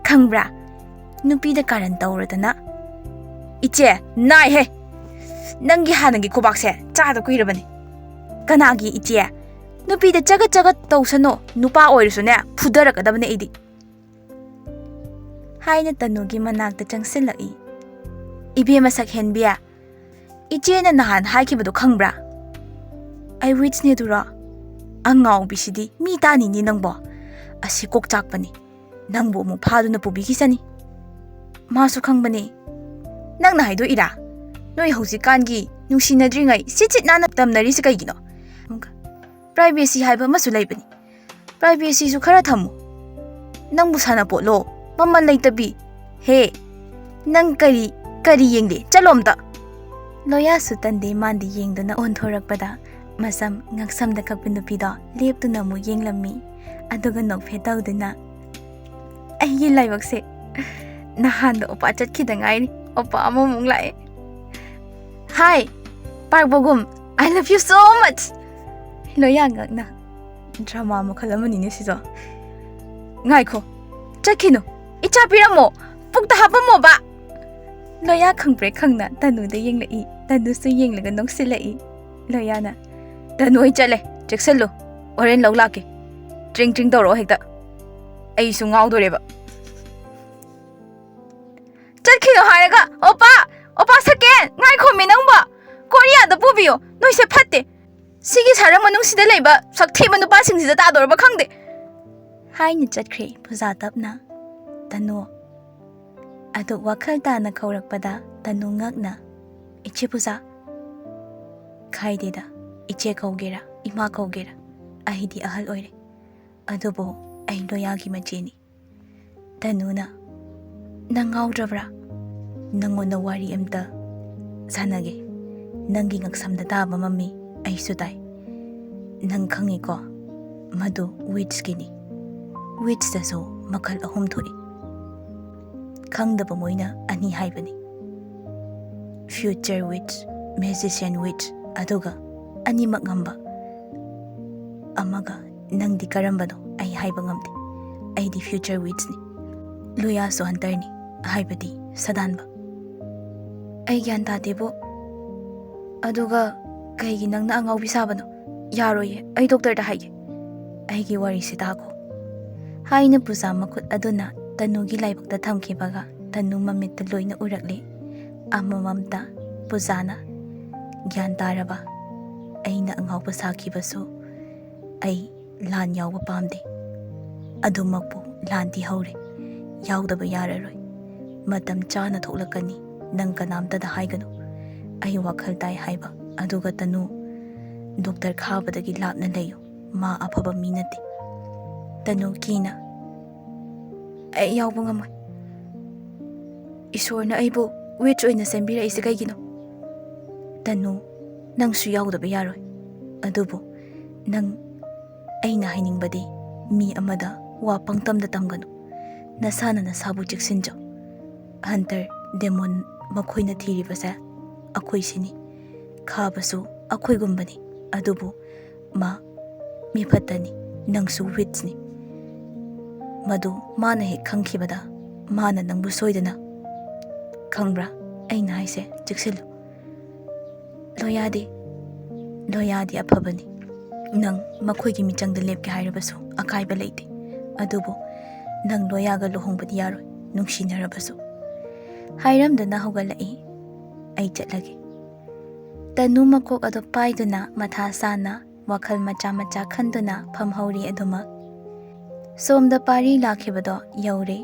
"ꯈꯪꯕ꯭ꯔꯥ? ꯅꯨꯄꯤꯗ ꯀꯥꯔꯟ ꯇꯧꯔꯗꯅ꯫" "ꯏꯆꯦ, ꯅꯥꯏꯍꯦ! ꯅꯪꯒꯤ ꯍꯥꯟꯅꯒꯤ ꯈꯨꯕꯥꯛꯁꯦ ꯆꯥꯗ ꯀꯨꯏꯔꯕꯅꯤ꯫" "ꯀꯅꯥꯒꯤ ꯏꯆꯦ? ꯅꯨꯄꯤꯗ ꯆꯒꯠ ꯆꯒꯠ ꯇꯧꯁꯅꯣ, ꯅꯨꯄꯥ ꯑꯣꯏꯔꯁꯨꯅꯦ, ꯐꯨꯗꯔꯛꯀꯗꯕꯅꯦ ꯑꯩꯗꯤ꯫" ꯍꯥꯏꯅ ꯇꯅꯨꯒꯤ ꯃꯅꯥꯛꯇ ꯆꯪꯁꯤꯜꯂꯛꯏ꯫ "ꯏꯕꯦꯝꯃ ꯁꯛꯍꯦꯟꯕꯤ, ꯏꯆꯦꯅ ꯅꯍꯥꯟ ꯍꯥꯏꯈꯤꯕꯗꯣ ꯈꯪꯕ꯭ꯔꯥ? ꯑꯩ ꯋꯤꯠꯁꯅꯦ ꯑꯗꯨꯔꯣ? ꯑꯉꯥꯎꯕꯤꯁꯤꯗꯤ ꯃꯤ ꯇꯥꯅꯤꯡꯅꯤ ꯅꯪꯕꯣ꯫ ꯑꯁꯤ ꯀꯣꯛ ꯆꯥꯛꯄꯅꯤ꯫ ꯅꯪꯕꯨ ꯑꯃꯨꯛ ꯐꯥꯗꯨꯅ ꯄꯨꯕꯤꯈꯤꯁꯅꯤ꯫" "ꯃꯥꯁꯨ ꯈꯪꯕꯅꯤ꯫" "ꯅꯪꯅ ꯍꯥꯏꯗꯣꯛꯏꯔꯥ? ꯅꯣꯏ ꯍꯧꯖꯤꯛꯀꯥꯟꯒꯤ ꯅꯨꯡꯁꯤꯅꯗ꯭ꯔꯤꯉꯩ ꯁꯤꯠ ꯁꯤꯠ ꯅꯥꯟꯅ ꯇꯝꯅꯔꯤꯁꯦ ꯀꯩꯒꯤꯅꯣ? ꯄ꯭ꯔꯥꯏꯚꯦꯁꯤ ꯍꯥꯏꯕ ꯑꯃꯁꯨ ꯂꯩꯕꯅꯤ꯫ ꯄ꯭ꯔꯥꯏꯚꯦꯁꯤꯁꯨ ꯈꯔ ꯊꯝꯃꯨ꯫ ꯅꯪꯕꯨ ꯁꯥꯟꯅꯄꯣꯠꯂꯣ? ꯃꯃꯜ ꯂꯩꯇꯕꯤ꯫ ꯍꯦ, ꯅꯪ ꯀꯔꯤ, ꯀꯔꯤ ꯌꯦꯡꯂꯤ? ꯆꯠꯂꯣ ꯑꯝꯇ꯫" ꯂꯣꯌꯥꯁꯨ ꯇꯟꯗꯦ ꯃꯥꯟꯗꯦ ꯌꯦꯡꯗꯨꯅ ꯑꯣꯟꯊꯣꯔꯛꯄꯗ ꯃꯁꯝ ꯉꯛꯁꯝꯗ ꯀꯛꯄ ꯅꯨꯄꯤꯗꯣ ꯂꯦꯞꯇꯨꯅ ꯑꯃꯨꯛ ꯌꯦꯡꯂꯝꯃꯤ꯫ ꯑꯗꯨꯒ ꯅꯣꯛꯐꯦꯠ ꯇꯧꯗꯨꯅ, "ꯑꯩꯒꯤ ꯂꯥꯏꯕꯛꯁꯦ, ꯅꯍꯥꯟꯗ ꯑꯣꯄꯥ ꯆꯠꯈꯤꯗ ꯉꯥꯏꯔꯤ, ꯑꯣꯄꯥ ꯑꯃꯃꯨꯛ ꯂꯥꯛꯑꯦ꯫" "Hi, Park Bogum, I love you so much!" ꯂꯣꯌꯥ ꯉꯛꯅ, "ꯗ꯭ꯔꯃꯥ ꯃꯈꯜ ꯑꯃꯅꯤꯅꯦ ꯁꯤꯁꯨ꯫" "ꯉꯥꯏꯈꯣ, ꯆꯠꯈꯤꯅꯨ, ꯏꯆꯥ ꯄꯤꯔꯝꯃꯣ, ꯄꯨꯛꯇ ꯍꯥꯞꯄꯝꯃꯣꯕ꯫" ꯂꯣꯌꯥ ꯈꯪꯄ꯭ꯔꯦꯛ ꯈꯪꯅ ꯇꯅꯨꯗ ꯌꯦꯡꯂꯛꯏ, ꯇꯅꯨꯁꯨ ꯌꯦꯡꯂꯒ ꯅꯣꯛꯁꯤꯜꯂꯛꯏ꯫ ꯂꯣꯌꯥꯅ, "ꯇꯅꯨ, ꯑꯩ ꯆꯠꯂꯦ, ꯆꯦꯛꯁꯜꯂꯨ, ꯍꯣꯔꯦꯟ ꯂꯧ ꯂꯥꯛꯀꯦ꯫ ꯇ꯭ꯔꯤꯡ ꯇ꯭ꯔꯤꯡ ꯇꯧꯔꯛꯑꯣ ꯍꯦꯛꯇ, ꯑꯩꯁꯨ ꯉꯥꯎꯗꯣꯔꯦꯕ꯫" "ꯆꯠꯈꯤꯅꯨ ꯍꯥꯏꯔꯒ, ꯑꯣꯄꯥ, ꯑꯣꯄꯥ ꯁꯀꯦꯟ!" ꯐꯠꯇꯦ꯫ ꯁꯤꯒꯤ ꯁꯍꯔ ꯃꯅꯨꯡꯁꯤꯗ ꯂꯩꯕ ꯁꯛꯊꯤꯕ ꯅꯨꯄꯥꯁꯤꯡꯁꯤꯗ ꯇꯥꯗꯧꯔꯕ ꯈꯪꯗꯦ꯫ ꯍꯥꯏꯅ ꯆꯠꯈ꯭ꯔꯦ ꯄꯨꯖꯥ ꯇꯞꯅ꯫ ꯇꯅꯨ ꯑꯗꯨ ꯋꯥꯈꯜ ꯇꯥꯅ ꯀꯧꯔꯛꯄꯗ ꯇꯅꯨ ꯉꯛꯅ, "ꯏꯆꯦ ꯄꯨꯖꯥ?" "ꯈꯥꯏꯗꯦꯗ, ꯏꯆꯦ ꯀꯧꯒꯦꯔꯥ, ꯏꯃꯥ ꯀꯧꯒꯦꯔꯥ, ꯑꯩꯗꯤ ꯑꯍꯜ ꯑꯣꯏꯔꯦ꯫ ꯑꯗꯨꯕꯨ ꯑꯩ ꯂꯣꯌꯥꯒꯤ ꯃꯆꯦꯅꯤ꯫" ꯇꯅꯨꯅ, "ꯅꯪ ꯉꯥꯎꯗ꯭ꯔꯕ꯭ꯔꯥ? ꯅꯪꯉꯣꯟꯗ ꯋꯥꯔꯤ ꯑꯝꯇ ꯁꯥꯟꯅꯒꯦ꯫ ꯅꯪꯒꯤ ꯉꯛꯁꯝꯗ ꯇꯥꯕ ꯃꯃꯤ ꯑꯩꯁꯨ ꯇꯥꯏ꯫ ꯅꯪ ꯈꯪꯉꯤꯀꯣ, ꯃꯗꯨ ꯋꯤꯠꯁꯀꯤꯅꯤ꯫ ꯋꯤꯠꯁꯇꯁꯨ ꯃꯈꯜ ꯑꯍꯨꯝ ꯊꯣꯛꯏ꯫ ꯈꯪꯗꯕ ꯃꯣꯏꯅ ꯑꯅꯤ ꯍꯥꯏꯕꯅꯤ꯫ Future witch, magician witch, ꯑꯗꯨꯒ ꯑꯅꯤꯃꯛ ꯉꯝꯕ꯫ ꯑꯃꯒ ꯅꯪꯗꯤ ꯀꯔꯝꯕꯅꯣ ꯑꯩ ꯍꯥꯏꯕ ꯉꯝꯗꯦ꯫ ꯑꯩꯗꯤ future witchꯅꯤ꯫ ꯂꯣꯌꯥꯁꯨ ꯍꯟꯇꯔꯅꯤ, ꯍꯥꯏꯕꯗꯤ ꯁꯥꯗꯥꯟꯕ꯫" "ꯑꯩ ꯒ꯭ꯌꯥꯟ ꯇꯥꯗꯦꯕꯣ꯫ ꯑꯗꯨꯒ ꯀꯩꯒꯤ ꯅꯪꯅ ꯑꯉꯥꯎꯕꯤ ꯁꯥꯕꯅꯣ? ꯌꯥꯔꯣꯏꯌꯦ, ꯑꯩ ꯗꯣꯛꯇꯔꯗ ꯍꯥꯏꯒꯦ꯫ ꯑꯩꯒꯤ ꯋꯥꯔꯤꯁꯤ ꯇꯥꯈꯣ꯫" ꯍꯥꯏꯅ ꯄꯨꯖꯥ ꯃꯈꯨꯠ ꯑꯗꯨꯅ ꯇꯅꯨꯒꯤ ꯂꯥꯏꯕꯛꯇ ꯊꯝꯈꯤꯕꯒ ꯇꯅꯨ ꯃꯃꯤꯠꯇ ꯂꯣꯏꯅ ꯎꯔꯛꯂꯦ꯫ ꯑꯃꯃꯝꯇ ꯄꯨꯖꯥꯅ, "ꯒ꯭ꯌꯥꯟ ꯇꯥꯔꯕ? ꯑꯩꯅ ꯑꯉꯥꯎꯕ ꯁꯥꯈꯤꯕꯁꯨ ꯑꯩ ꯂꯥꯟ ꯌꯥꯎꯕ ꯄꯥꯝꯗꯦ꯫ ꯑꯗꯨꯃꯛꯄꯨ ꯂꯥꯟꯗꯤ ꯍꯧꯔꯦ꯫ ꯌꯥꯎꯗꯕ ꯌꯥꯔꯔꯣꯏ꯫ ꯃꯇꯝ ꯆꯥꯅ ꯊꯣꯛꯂꯛꯀꯅꯤ꯫ ꯅꯪ ꯀꯅꯥꯝꯇꯗ ꯍꯥꯏꯒꯅꯨ꯫ ꯑꯩ ꯋꯥꯈꯜ ꯇꯥꯏ ꯍꯥꯏꯕ꯫ ꯑꯗꯨꯒ ꯇꯅꯨ, ꯗꯣꯛꯇꯔ ꯈꯥꯕꯗꯒꯤ ꯂꯥꯞꯅ ꯂꯩꯌꯨ꯫ ꯃꯥ ꯑꯐꯕ ꯃꯤ ꯅꯠꯇꯦ꯫" ꯇꯅꯨ ꯀꯤꯅ, "ꯑꯩ ꯌꯥꯎꯕ ꯉꯝꯃꯣꯏ꯫ ꯏꯁꯣꯔꯅ ꯑꯩꯕꯨ ꯋꯤꯠꯆ ꯑꯣꯏꯅ ꯁꯦꯝꯕꯤꯔꯛꯏꯁꯦ ꯀꯩꯒꯤꯅꯣ?" "ꯇꯅꯨ, ꯅꯪꯁꯨ ꯌꯥꯎꯗꯕ ꯌꯥꯔꯣꯏ꯫ ꯑꯗꯨꯕꯨ ꯅꯪ, ꯑꯩꯅ ꯍꯥꯏꯅꯤꯡꯕꯗꯤ, ꯃꯤ ꯑꯃꯗ ꯋꯥ ꯄꯪꯇꯝꯗ ꯇꯝꯒꯅꯨ꯫ ꯅꯁꯥꯅ ꯅꯁꯥꯕꯨ ꯆꯦꯛꯁꯤꯟꯖꯧ꯫ ꯍꯟꯇꯔ, ꯗꯦꯃꯣꯟ ꯃꯈꯣꯏꯅ ꯊꯤꯔꯤꯕꯁꯦ ꯑꯩꯈꯣꯏꯁꯤꯅꯤ꯫ ꯈꯥꯕꯁꯨ ꯑꯩꯈꯣꯏꯒꯨꯝꯕꯅꯤ꯫ ꯑꯗꯨꯕꯨ ꯃꯥ ꯃꯤꯐꯠꯇꯅꯤ, ꯅꯪꯁꯨ ꯋꯤꯠꯆꯅꯤ꯫ ꯃꯗꯨ ꯃꯥꯅ ꯍꯦꯛ ꯈꯪꯈꯤꯕꯗ, ꯃꯥꯅ ꯅꯪꯕꯨ ꯁꯣꯏꯗꯅ..." "ꯈꯪꯕ꯭ꯔꯥ? ꯑꯩꯅ ꯍꯥꯏꯁꯦ ꯆꯦꯛꯁꯤꯜꯂꯨ꯫ ꯂꯣꯌꯥꯗꯤ, ꯂꯣꯌꯥꯗꯤ ꯑꯐꯕꯅꯤ꯫ ꯅꯪ ꯃꯈꯣꯏꯒꯤ ꯃꯤꯆꯪꯗ ꯂꯦꯞꯀꯦ ꯍꯥꯏꯔꯕꯁꯨ ꯑꯀꯥꯏꯕ ꯂꯩꯇꯦ꯫ ꯑꯗꯨꯕꯨ ꯅꯪ ꯂꯣꯌꯥꯒ ꯂꯨꯍꯣꯡꯕꯗꯤ ꯌꯥꯔꯣꯏ, ꯅꯨꯡꯁꯤꯅꯔꯕꯁꯨ꯫" ꯍꯥꯏꯔꯝꯗꯨꯅ ꯍꯧꯒꯠꯂꯛꯏ꯫ "ꯑꯩ ꯆꯠꯂꯒꯦ꯫" ꯇꯅꯨ ꯃꯀꯣꯛ ꯑꯗꯨ ꯄꯥꯏꯗꯨꯅ ꯃꯊꯥ ꯁꯥꯅ ꯋꯥꯈꯜ ꯃꯆꯥ ꯃꯆꯥ ꯈꯟꯗꯨꯅ ꯐꯝꯍꯧꯔꯤ ꯑꯗꯨꯃꯛ꯫ ꯁꯣꯝꯗ ꯄꯥꯔꯤ ꯂꯥꯛꯈꯤꯕꯗꯣ ꯌꯧꯔꯦ꯫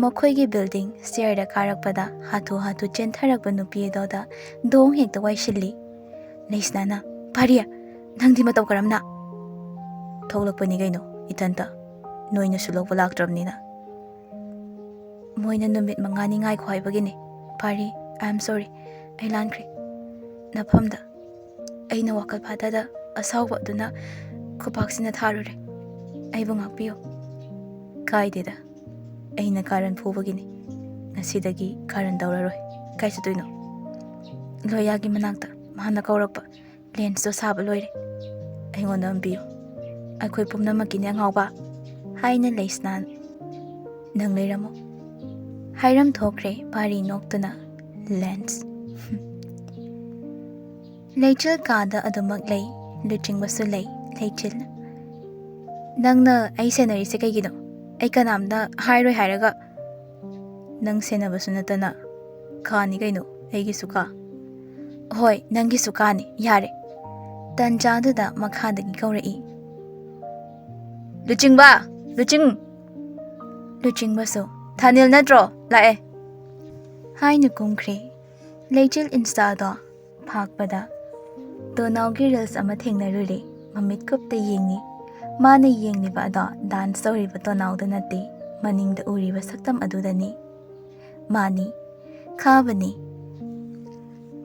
ꯃꯈꯣꯏꯒꯤ building stairꯗ ꯀꯥꯔꯛꯄꯗ ꯍꯥꯊꯨ ꯍꯥꯊꯨ ꯆꯦꯟꯊꯔꯛꯄ ꯅꯨꯄꯤ ꯑꯗꯨꯗ ꯗꯣꯡ ꯍꯦꯛꯇ ꯋꯥꯏꯁꯤꯜꯂꯤ꯫ ꯂꯩꯁꯅꯥꯅ, "ꯄꯥꯔꯤ, ꯅꯪꯗꯤ ꯃꯇꯧ ꯀꯔꯝꯅ?" "ꯊꯣꯛꯂꯛꯄꯅꯤ ꯀꯩꯅꯣ, ꯏꯊꯟꯇ꯫ ꯅꯣꯏꯅꯁꯨ ꯂꯧꯕ ꯂꯥꯛꯇ꯭ꯔꯕꯅꯤꯅ꯫" "ꯃꯣꯏꯅ ꯅꯨꯃꯤꯠ ꯃꯉꯥꯅꯤ ꯉꯥꯏꯈꯣ ꯍꯥꯏꯕꯒꯤꯅꯤ꯫ ꯄꯥꯔꯤ, I am sorry꯫ ꯑꯩ ꯂꯥꯟꯈ꯭ꯔꯦ꯫ ꯅꯐꯝꯗ ꯑꯩꯅ ꯋꯥꯈꯜ ꯐꯥꯊꯗ ꯑꯁꯥꯎꯕ ꯑꯗꯨꯅ ꯈꯨꯄꯥꯛꯁꯤꯅ ꯊꯥꯔꯨꯔꯦ꯫ ꯑꯩꯕꯨ ꯉꯥꯛꯄꯤꯌꯨ꯫" "ꯀꯥꯏꯗꯦꯗ, ꯑꯩꯅ ꯀꯥꯔꯟ ꯐꯨꯕꯒꯤꯅꯤ꯫ ꯉꯁꯤꯗꯒꯤ ꯀꯥꯔꯟ ꯇꯧꯔꯔꯣꯏ꯫" "ꯀꯥꯏ ꯆꯠꯇꯣꯏꯅꯣ?" "ꯂꯣꯌꯥꯒꯤ ꯃꯅꯥꯛꯇ꯫ ꯃꯥꯅ ꯀꯧꯔꯛꯄ꯫ Lensꯇꯣ ꯁꯥꯕ ꯂꯣꯏꯔꯦ꯫ ꯑꯩꯉꯣꯟꯗ ꯑꯃ ꯄꯤꯌꯨ꯫ ꯑꯩꯈꯣꯏ ꯄꯨꯝꯅꯃꯛꯀꯤꯅꯦ, ꯑꯉꯥꯎꯕ꯫" ꯍꯥꯏꯅ ꯂꯩꯁꯅꯥ, "ꯅꯪ ꯂꯩꯔꯝꯃꯣ꯫" ꯍꯥꯏꯔꯝ ꯊꯣꯛꯈ꯭ꯔꯦ ꯄꯥꯔꯤ ꯅꯣꯛꯇꯨꯅ꯫ Lens꯫ ꯂꯩꯆꯤꯜ ꯀꯥꯗ ꯑꯗꯨꯃꯛ ꯂꯩ꯫ ꯂꯨꯆꯤꯡꯕꯁꯨ ꯂꯩ꯫ ꯂꯩꯆꯤꯜ, "ꯅꯪꯅ ꯑꯩ ꯁꯦꯟꯅꯔꯤꯁꯦ ꯀꯩꯒꯤꯅꯣ? ꯑꯩ ꯀꯅꯥꯝꯇ ꯍꯥꯏꯔꯣꯏ ꯍꯥꯏꯔꯒ?" "ꯅꯪ ꯁꯦꯟꯅꯕꯁꯨ ꯅꯠꯇꯅ꯫ ꯀꯥꯅꯤ ꯀꯩꯅꯣ, ꯑꯩꯒꯤꯁꯨ ꯀꯥ꯫" "ꯍꯣꯏ, ꯅꯪꯒꯤꯁꯨ ꯀꯥꯅꯤ, ꯌꯥꯔꯦ꯫" ꯇꯟꯖꯥꯗꯨꯗ ꯃꯈꯥꯗꯒꯤ ꯀꯧꯔꯛꯏ, "ꯂꯨꯆꯤꯡꯕ! ꯂꯨꯆꯤꯡ!" ꯂꯨꯆꯤꯡꯕꯁꯨ, "ꯊꯥꯅꯤꯜ ꯅꯠꯇ꯭ꯔꯣ? ꯂꯥꯛꯑꯦ꯫" ꯍꯥꯏꯅ ꯀꯨꯝꯈ꯭ꯔꯦ꯫ ꯂꯩꯆꯤꯜ ꯏꯟꯁꯇꯥꯗꯣ ꯐꯥꯛꯄꯗ ꯇꯣꯅꯥꯎꯒꯤ reels ꯑꯃ ꯊꯦꯡꯅꯔꯨꯔꯦ꯫ ꯃꯃꯤꯠ ꯀꯨꯞꯇ ꯌꯦꯡꯉꯤ꯫ ꯃꯥꯅ ꯌꯦꯡꯂꯤꯕ ꯑꯗꯣ dance ꯇꯧꯔꯤꯕ ꯇꯣꯅꯥꯎꯗ ꯅꯠꯇꯦ, ꯃꯅꯤꯡꯗ ꯎꯔꯤꯕ ꯁꯛꯇꯝ ꯑꯗꯨꯗꯅꯤ꯫ ꯃꯥꯅꯤ, ꯈꯥꯕꯅꯤ꯫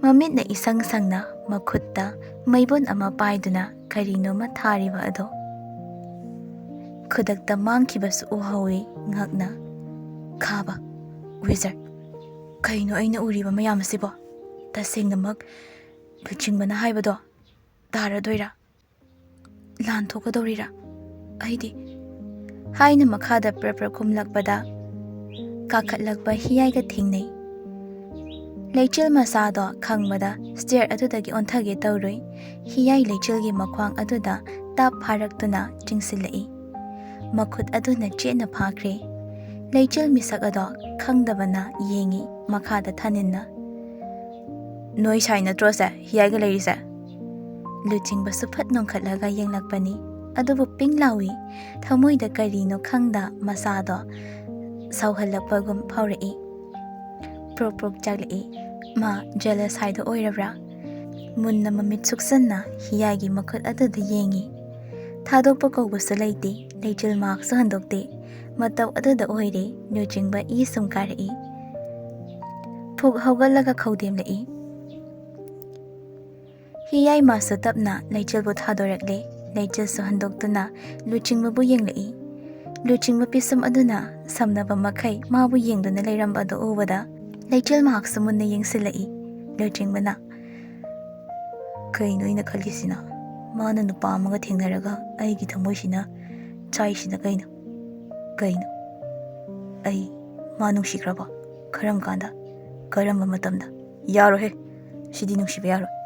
ꯃꯃꯤꯠꯅ ꯏꯁꯪ ꯁꯪꯅ ꯃꯈꯨꯠꯇ ꯃꯩꯕꯨꯟ ꯑꯃ ꯄꯥꯏꯗꯨꯅ ꯀꯔꯤꯅꯣꯃ ꯊꯥꯔꯤꯕ ꯑꯗꯣ꯫ ꯈꯨꯗꯛꯇ ꯃꯥꯡꯈꯤꯕꯁꯨ ꯎꯍꯧꯏ ꯉꯛꯅ꯫ ꯈꯥꯕ, wizard꯫ ꯀꯩꯅꯣ ꯑꯩꯅ ꯎꯔꯤꯕ ꯃꯌꯥꯝ ꯑꯁꯤꯕꯣ? ꯇꯁꯦꯡꯅꯃꯛ ꯂꯨꯆꯤꯡꯕꯅ ꯍꯥꯏꯕꯗꯣ ꯇꯥꯔꯗꯣꯏꯔꯥ? ꯂꯥꯟꯊꯣꯛꯀꯗꯧꯔꯤꯔꯥ? ꯑꯩꯗꯤ, ꯍꯥꯏꯅ ꯃꯈꯥꯗ ꯄ꯭ꯔꯞ ꯄ꯭ꯔꯞ ꯀꯨꯝꯂꯛꯄꯗ ꯀꯥꯈꯠꯂꯛꯄ ꯍꯤꯌꯥꯏꯒ ꯊꯦꯡꯅꯩ꯫ ꯂꯩꯆꯤꯜ ꯃꯆꯥꯗꯣ ꯈꯪꯕꯗ stair ꯑꯗꯨꯗꯒꯤ ꯑꯣꯟꯊꯒꯦ ꯇꯧꯔꯨꯏ꯫ ꯍꯤꯌꯥꯏ ꯂꯩꯆꯤꯜꯒꯤ ꯃꯈ꯭ꯋꯥꯡ ꯑꯗꯨꯗ ꯇꯥꯞ ꯐꯥꯔꯛꯇꯨꯅ ꯆꯤꯡꯁꯤꯜꯂꯛꯏ꯫ ꯃꯈꯨꯠ ꯑꯗꯨꯅ ꯆꯦꯠꯅ ꯐꯥꯈ꯭ꯔꯦ꯫ ꯂꯩꯆꯤꯜ ꯃꯤꯁꯛ ꯑꯗꯣ ꯈꯪꯗꯕꯅ ꯌꯦꯡꯉꯤ ꯃꯈꯥꯗ ꯊꯥꯅꯤꯟꯅ꯫ "ꯅꯣꯏ ꯁꯥꯏ ꯅꯠꯇ꯭ꯔꯣ ꯁꯦ ꯍꯤꯌꯥꯏꯒ ꯂꯩꯔꯤꯁꯦ?" ꯂꯨꯆꯤꯡꯕꯁꯨ ꯐꯠ ꯅꯣꯡꯈꯠꯂꯒ ꯌꯦꯡꯂꯛꯄꯅꯤ꯫ ꯑꯗꯨꯕꯨ ꯄꯤꯡ ꯂꯥꯎꯏ꯫ ꯊꯃꯣꯏꯗ ꯀꯔꯤꯅꯣ ꯈꯪꯗ ꯃꯁꯥꯗꯣ ꯁꯥꯎꯍꯜꯂꯛꯄꯒꯨꯝ ꯐꯥꯎꯔꯛꯏ꯫ ꯄ꯭ꯔꯣꯛ ꯄ꯭ꯔꯣꯛ ꯆꯥꯛꯂꯛꯏ꯫ ꯃꯥ ꯖꯦꯂꯁ ꯍꯥꯏꯗꯣ ꯑꯣꯏꯔꯕ꯭ꯔꯥ? ꯃꯨꯟꯅ ꯃꯃꯤꯠ ꯁꯨꯛꯆꯟꯅ ꯍꯤꯌꯥꯏꯒꯤ ꯃꯈꯨꯠ ꯑꯗꯨꯗ ꯌꯦꯡꯏ꯫ ꯊꯥꯗꯣꯛꯄ ꯀꯧꯕꯁꯨ ꯂꯩꯇꯦ, ꯂꯩꯆꯤꯜ ꯃꯍꯥꯛꯁꯨ ꯍꯟꯗꯣꯛꯇꯦ꯫ ꯃꯇꯧ ꯑꯗꯨꯗ ꯑꯣꯏꯔꯦ ꯂꯨꯆꯤꯡꯕ ꯏ ꯁꯨꯝ ꯀꯥꯔꯛꯏ꯫ ꯐꯨꯛ ꯍꯧꯒꯠꯂꯒ ꯈꯧꯗꯦꯝꯂꯛꯏ꯫ ꯍꯤꯌꯥꯏ ꯃꯥꯁꯨ ꯇꯞꯅ ꯂꯩꯆꯤꯜꯕꯨ ꯊꯥꯗꯣꯔꯛꯂꯦ꯫ ꯂꯩꯆꯤꯜꯁꯨ ꯍꯟꯗꯣꯛꯇꯨꯅ ꯂꯨꯆꯤꯡꯕꯕꯨ ꯌꯦꯡꯂꯛꯏ꯫ ꯂꯨꯆꯤꯡꯕ ꯄꯤꯁꯨꯝ ꯑꯗꯨꯅ ꯁꯝꯅꯕ ꯃꯈꯩ ꯃꯥꯕꯨ ꯌꯦꯡꯗꯨꯅ ꯂꯩꯔꯝꯕ ꯑꯗꯨ ꯎꯕꯗ ꯂꯩꯆꯤꯜ ꯃꯍꯥꯛꯁꯨ ꯃꯨꯟꯅ ꯌꯦꯡꯁꯤꯜꯂꯛꯏ꯫ ꯂꯨꯆꯤꯡꯕꯅ, "ꯀꯩꯅꯣ ꯑꯩꯅ ꯈꯜꯂꯤꯁꯤꯅ? ꯃꯥꯅ ꯅꯨꯄꯥ ꯑꯃꯒ ꯊꯦꯡꯅꯔꯒ ꯑꯩꯒꯤ ꯊꯃꯣꯏꯁꯤꯅ ꯆꯥꯏꯁꯤꯅ ꯀꯩꯅꯣ? ꯀꯩꯅꯣ? ꯑꯩ ꯃꯥ ꯅꯨꯡꯁꯤꯈ꯭ꯔꯕ? ꯀꯔꯝ ꯀꯥꯟꯗ? ꯀꯔꯝꯕ ꯃꯇꯝꯗ? ꯌꯥꯔꯣꯏꯍꯦ, ꯁꯤꯗꯤ ꯅꯨꯡꯁꯤꯕ ꯌꯥꯔꯣꯏ꯫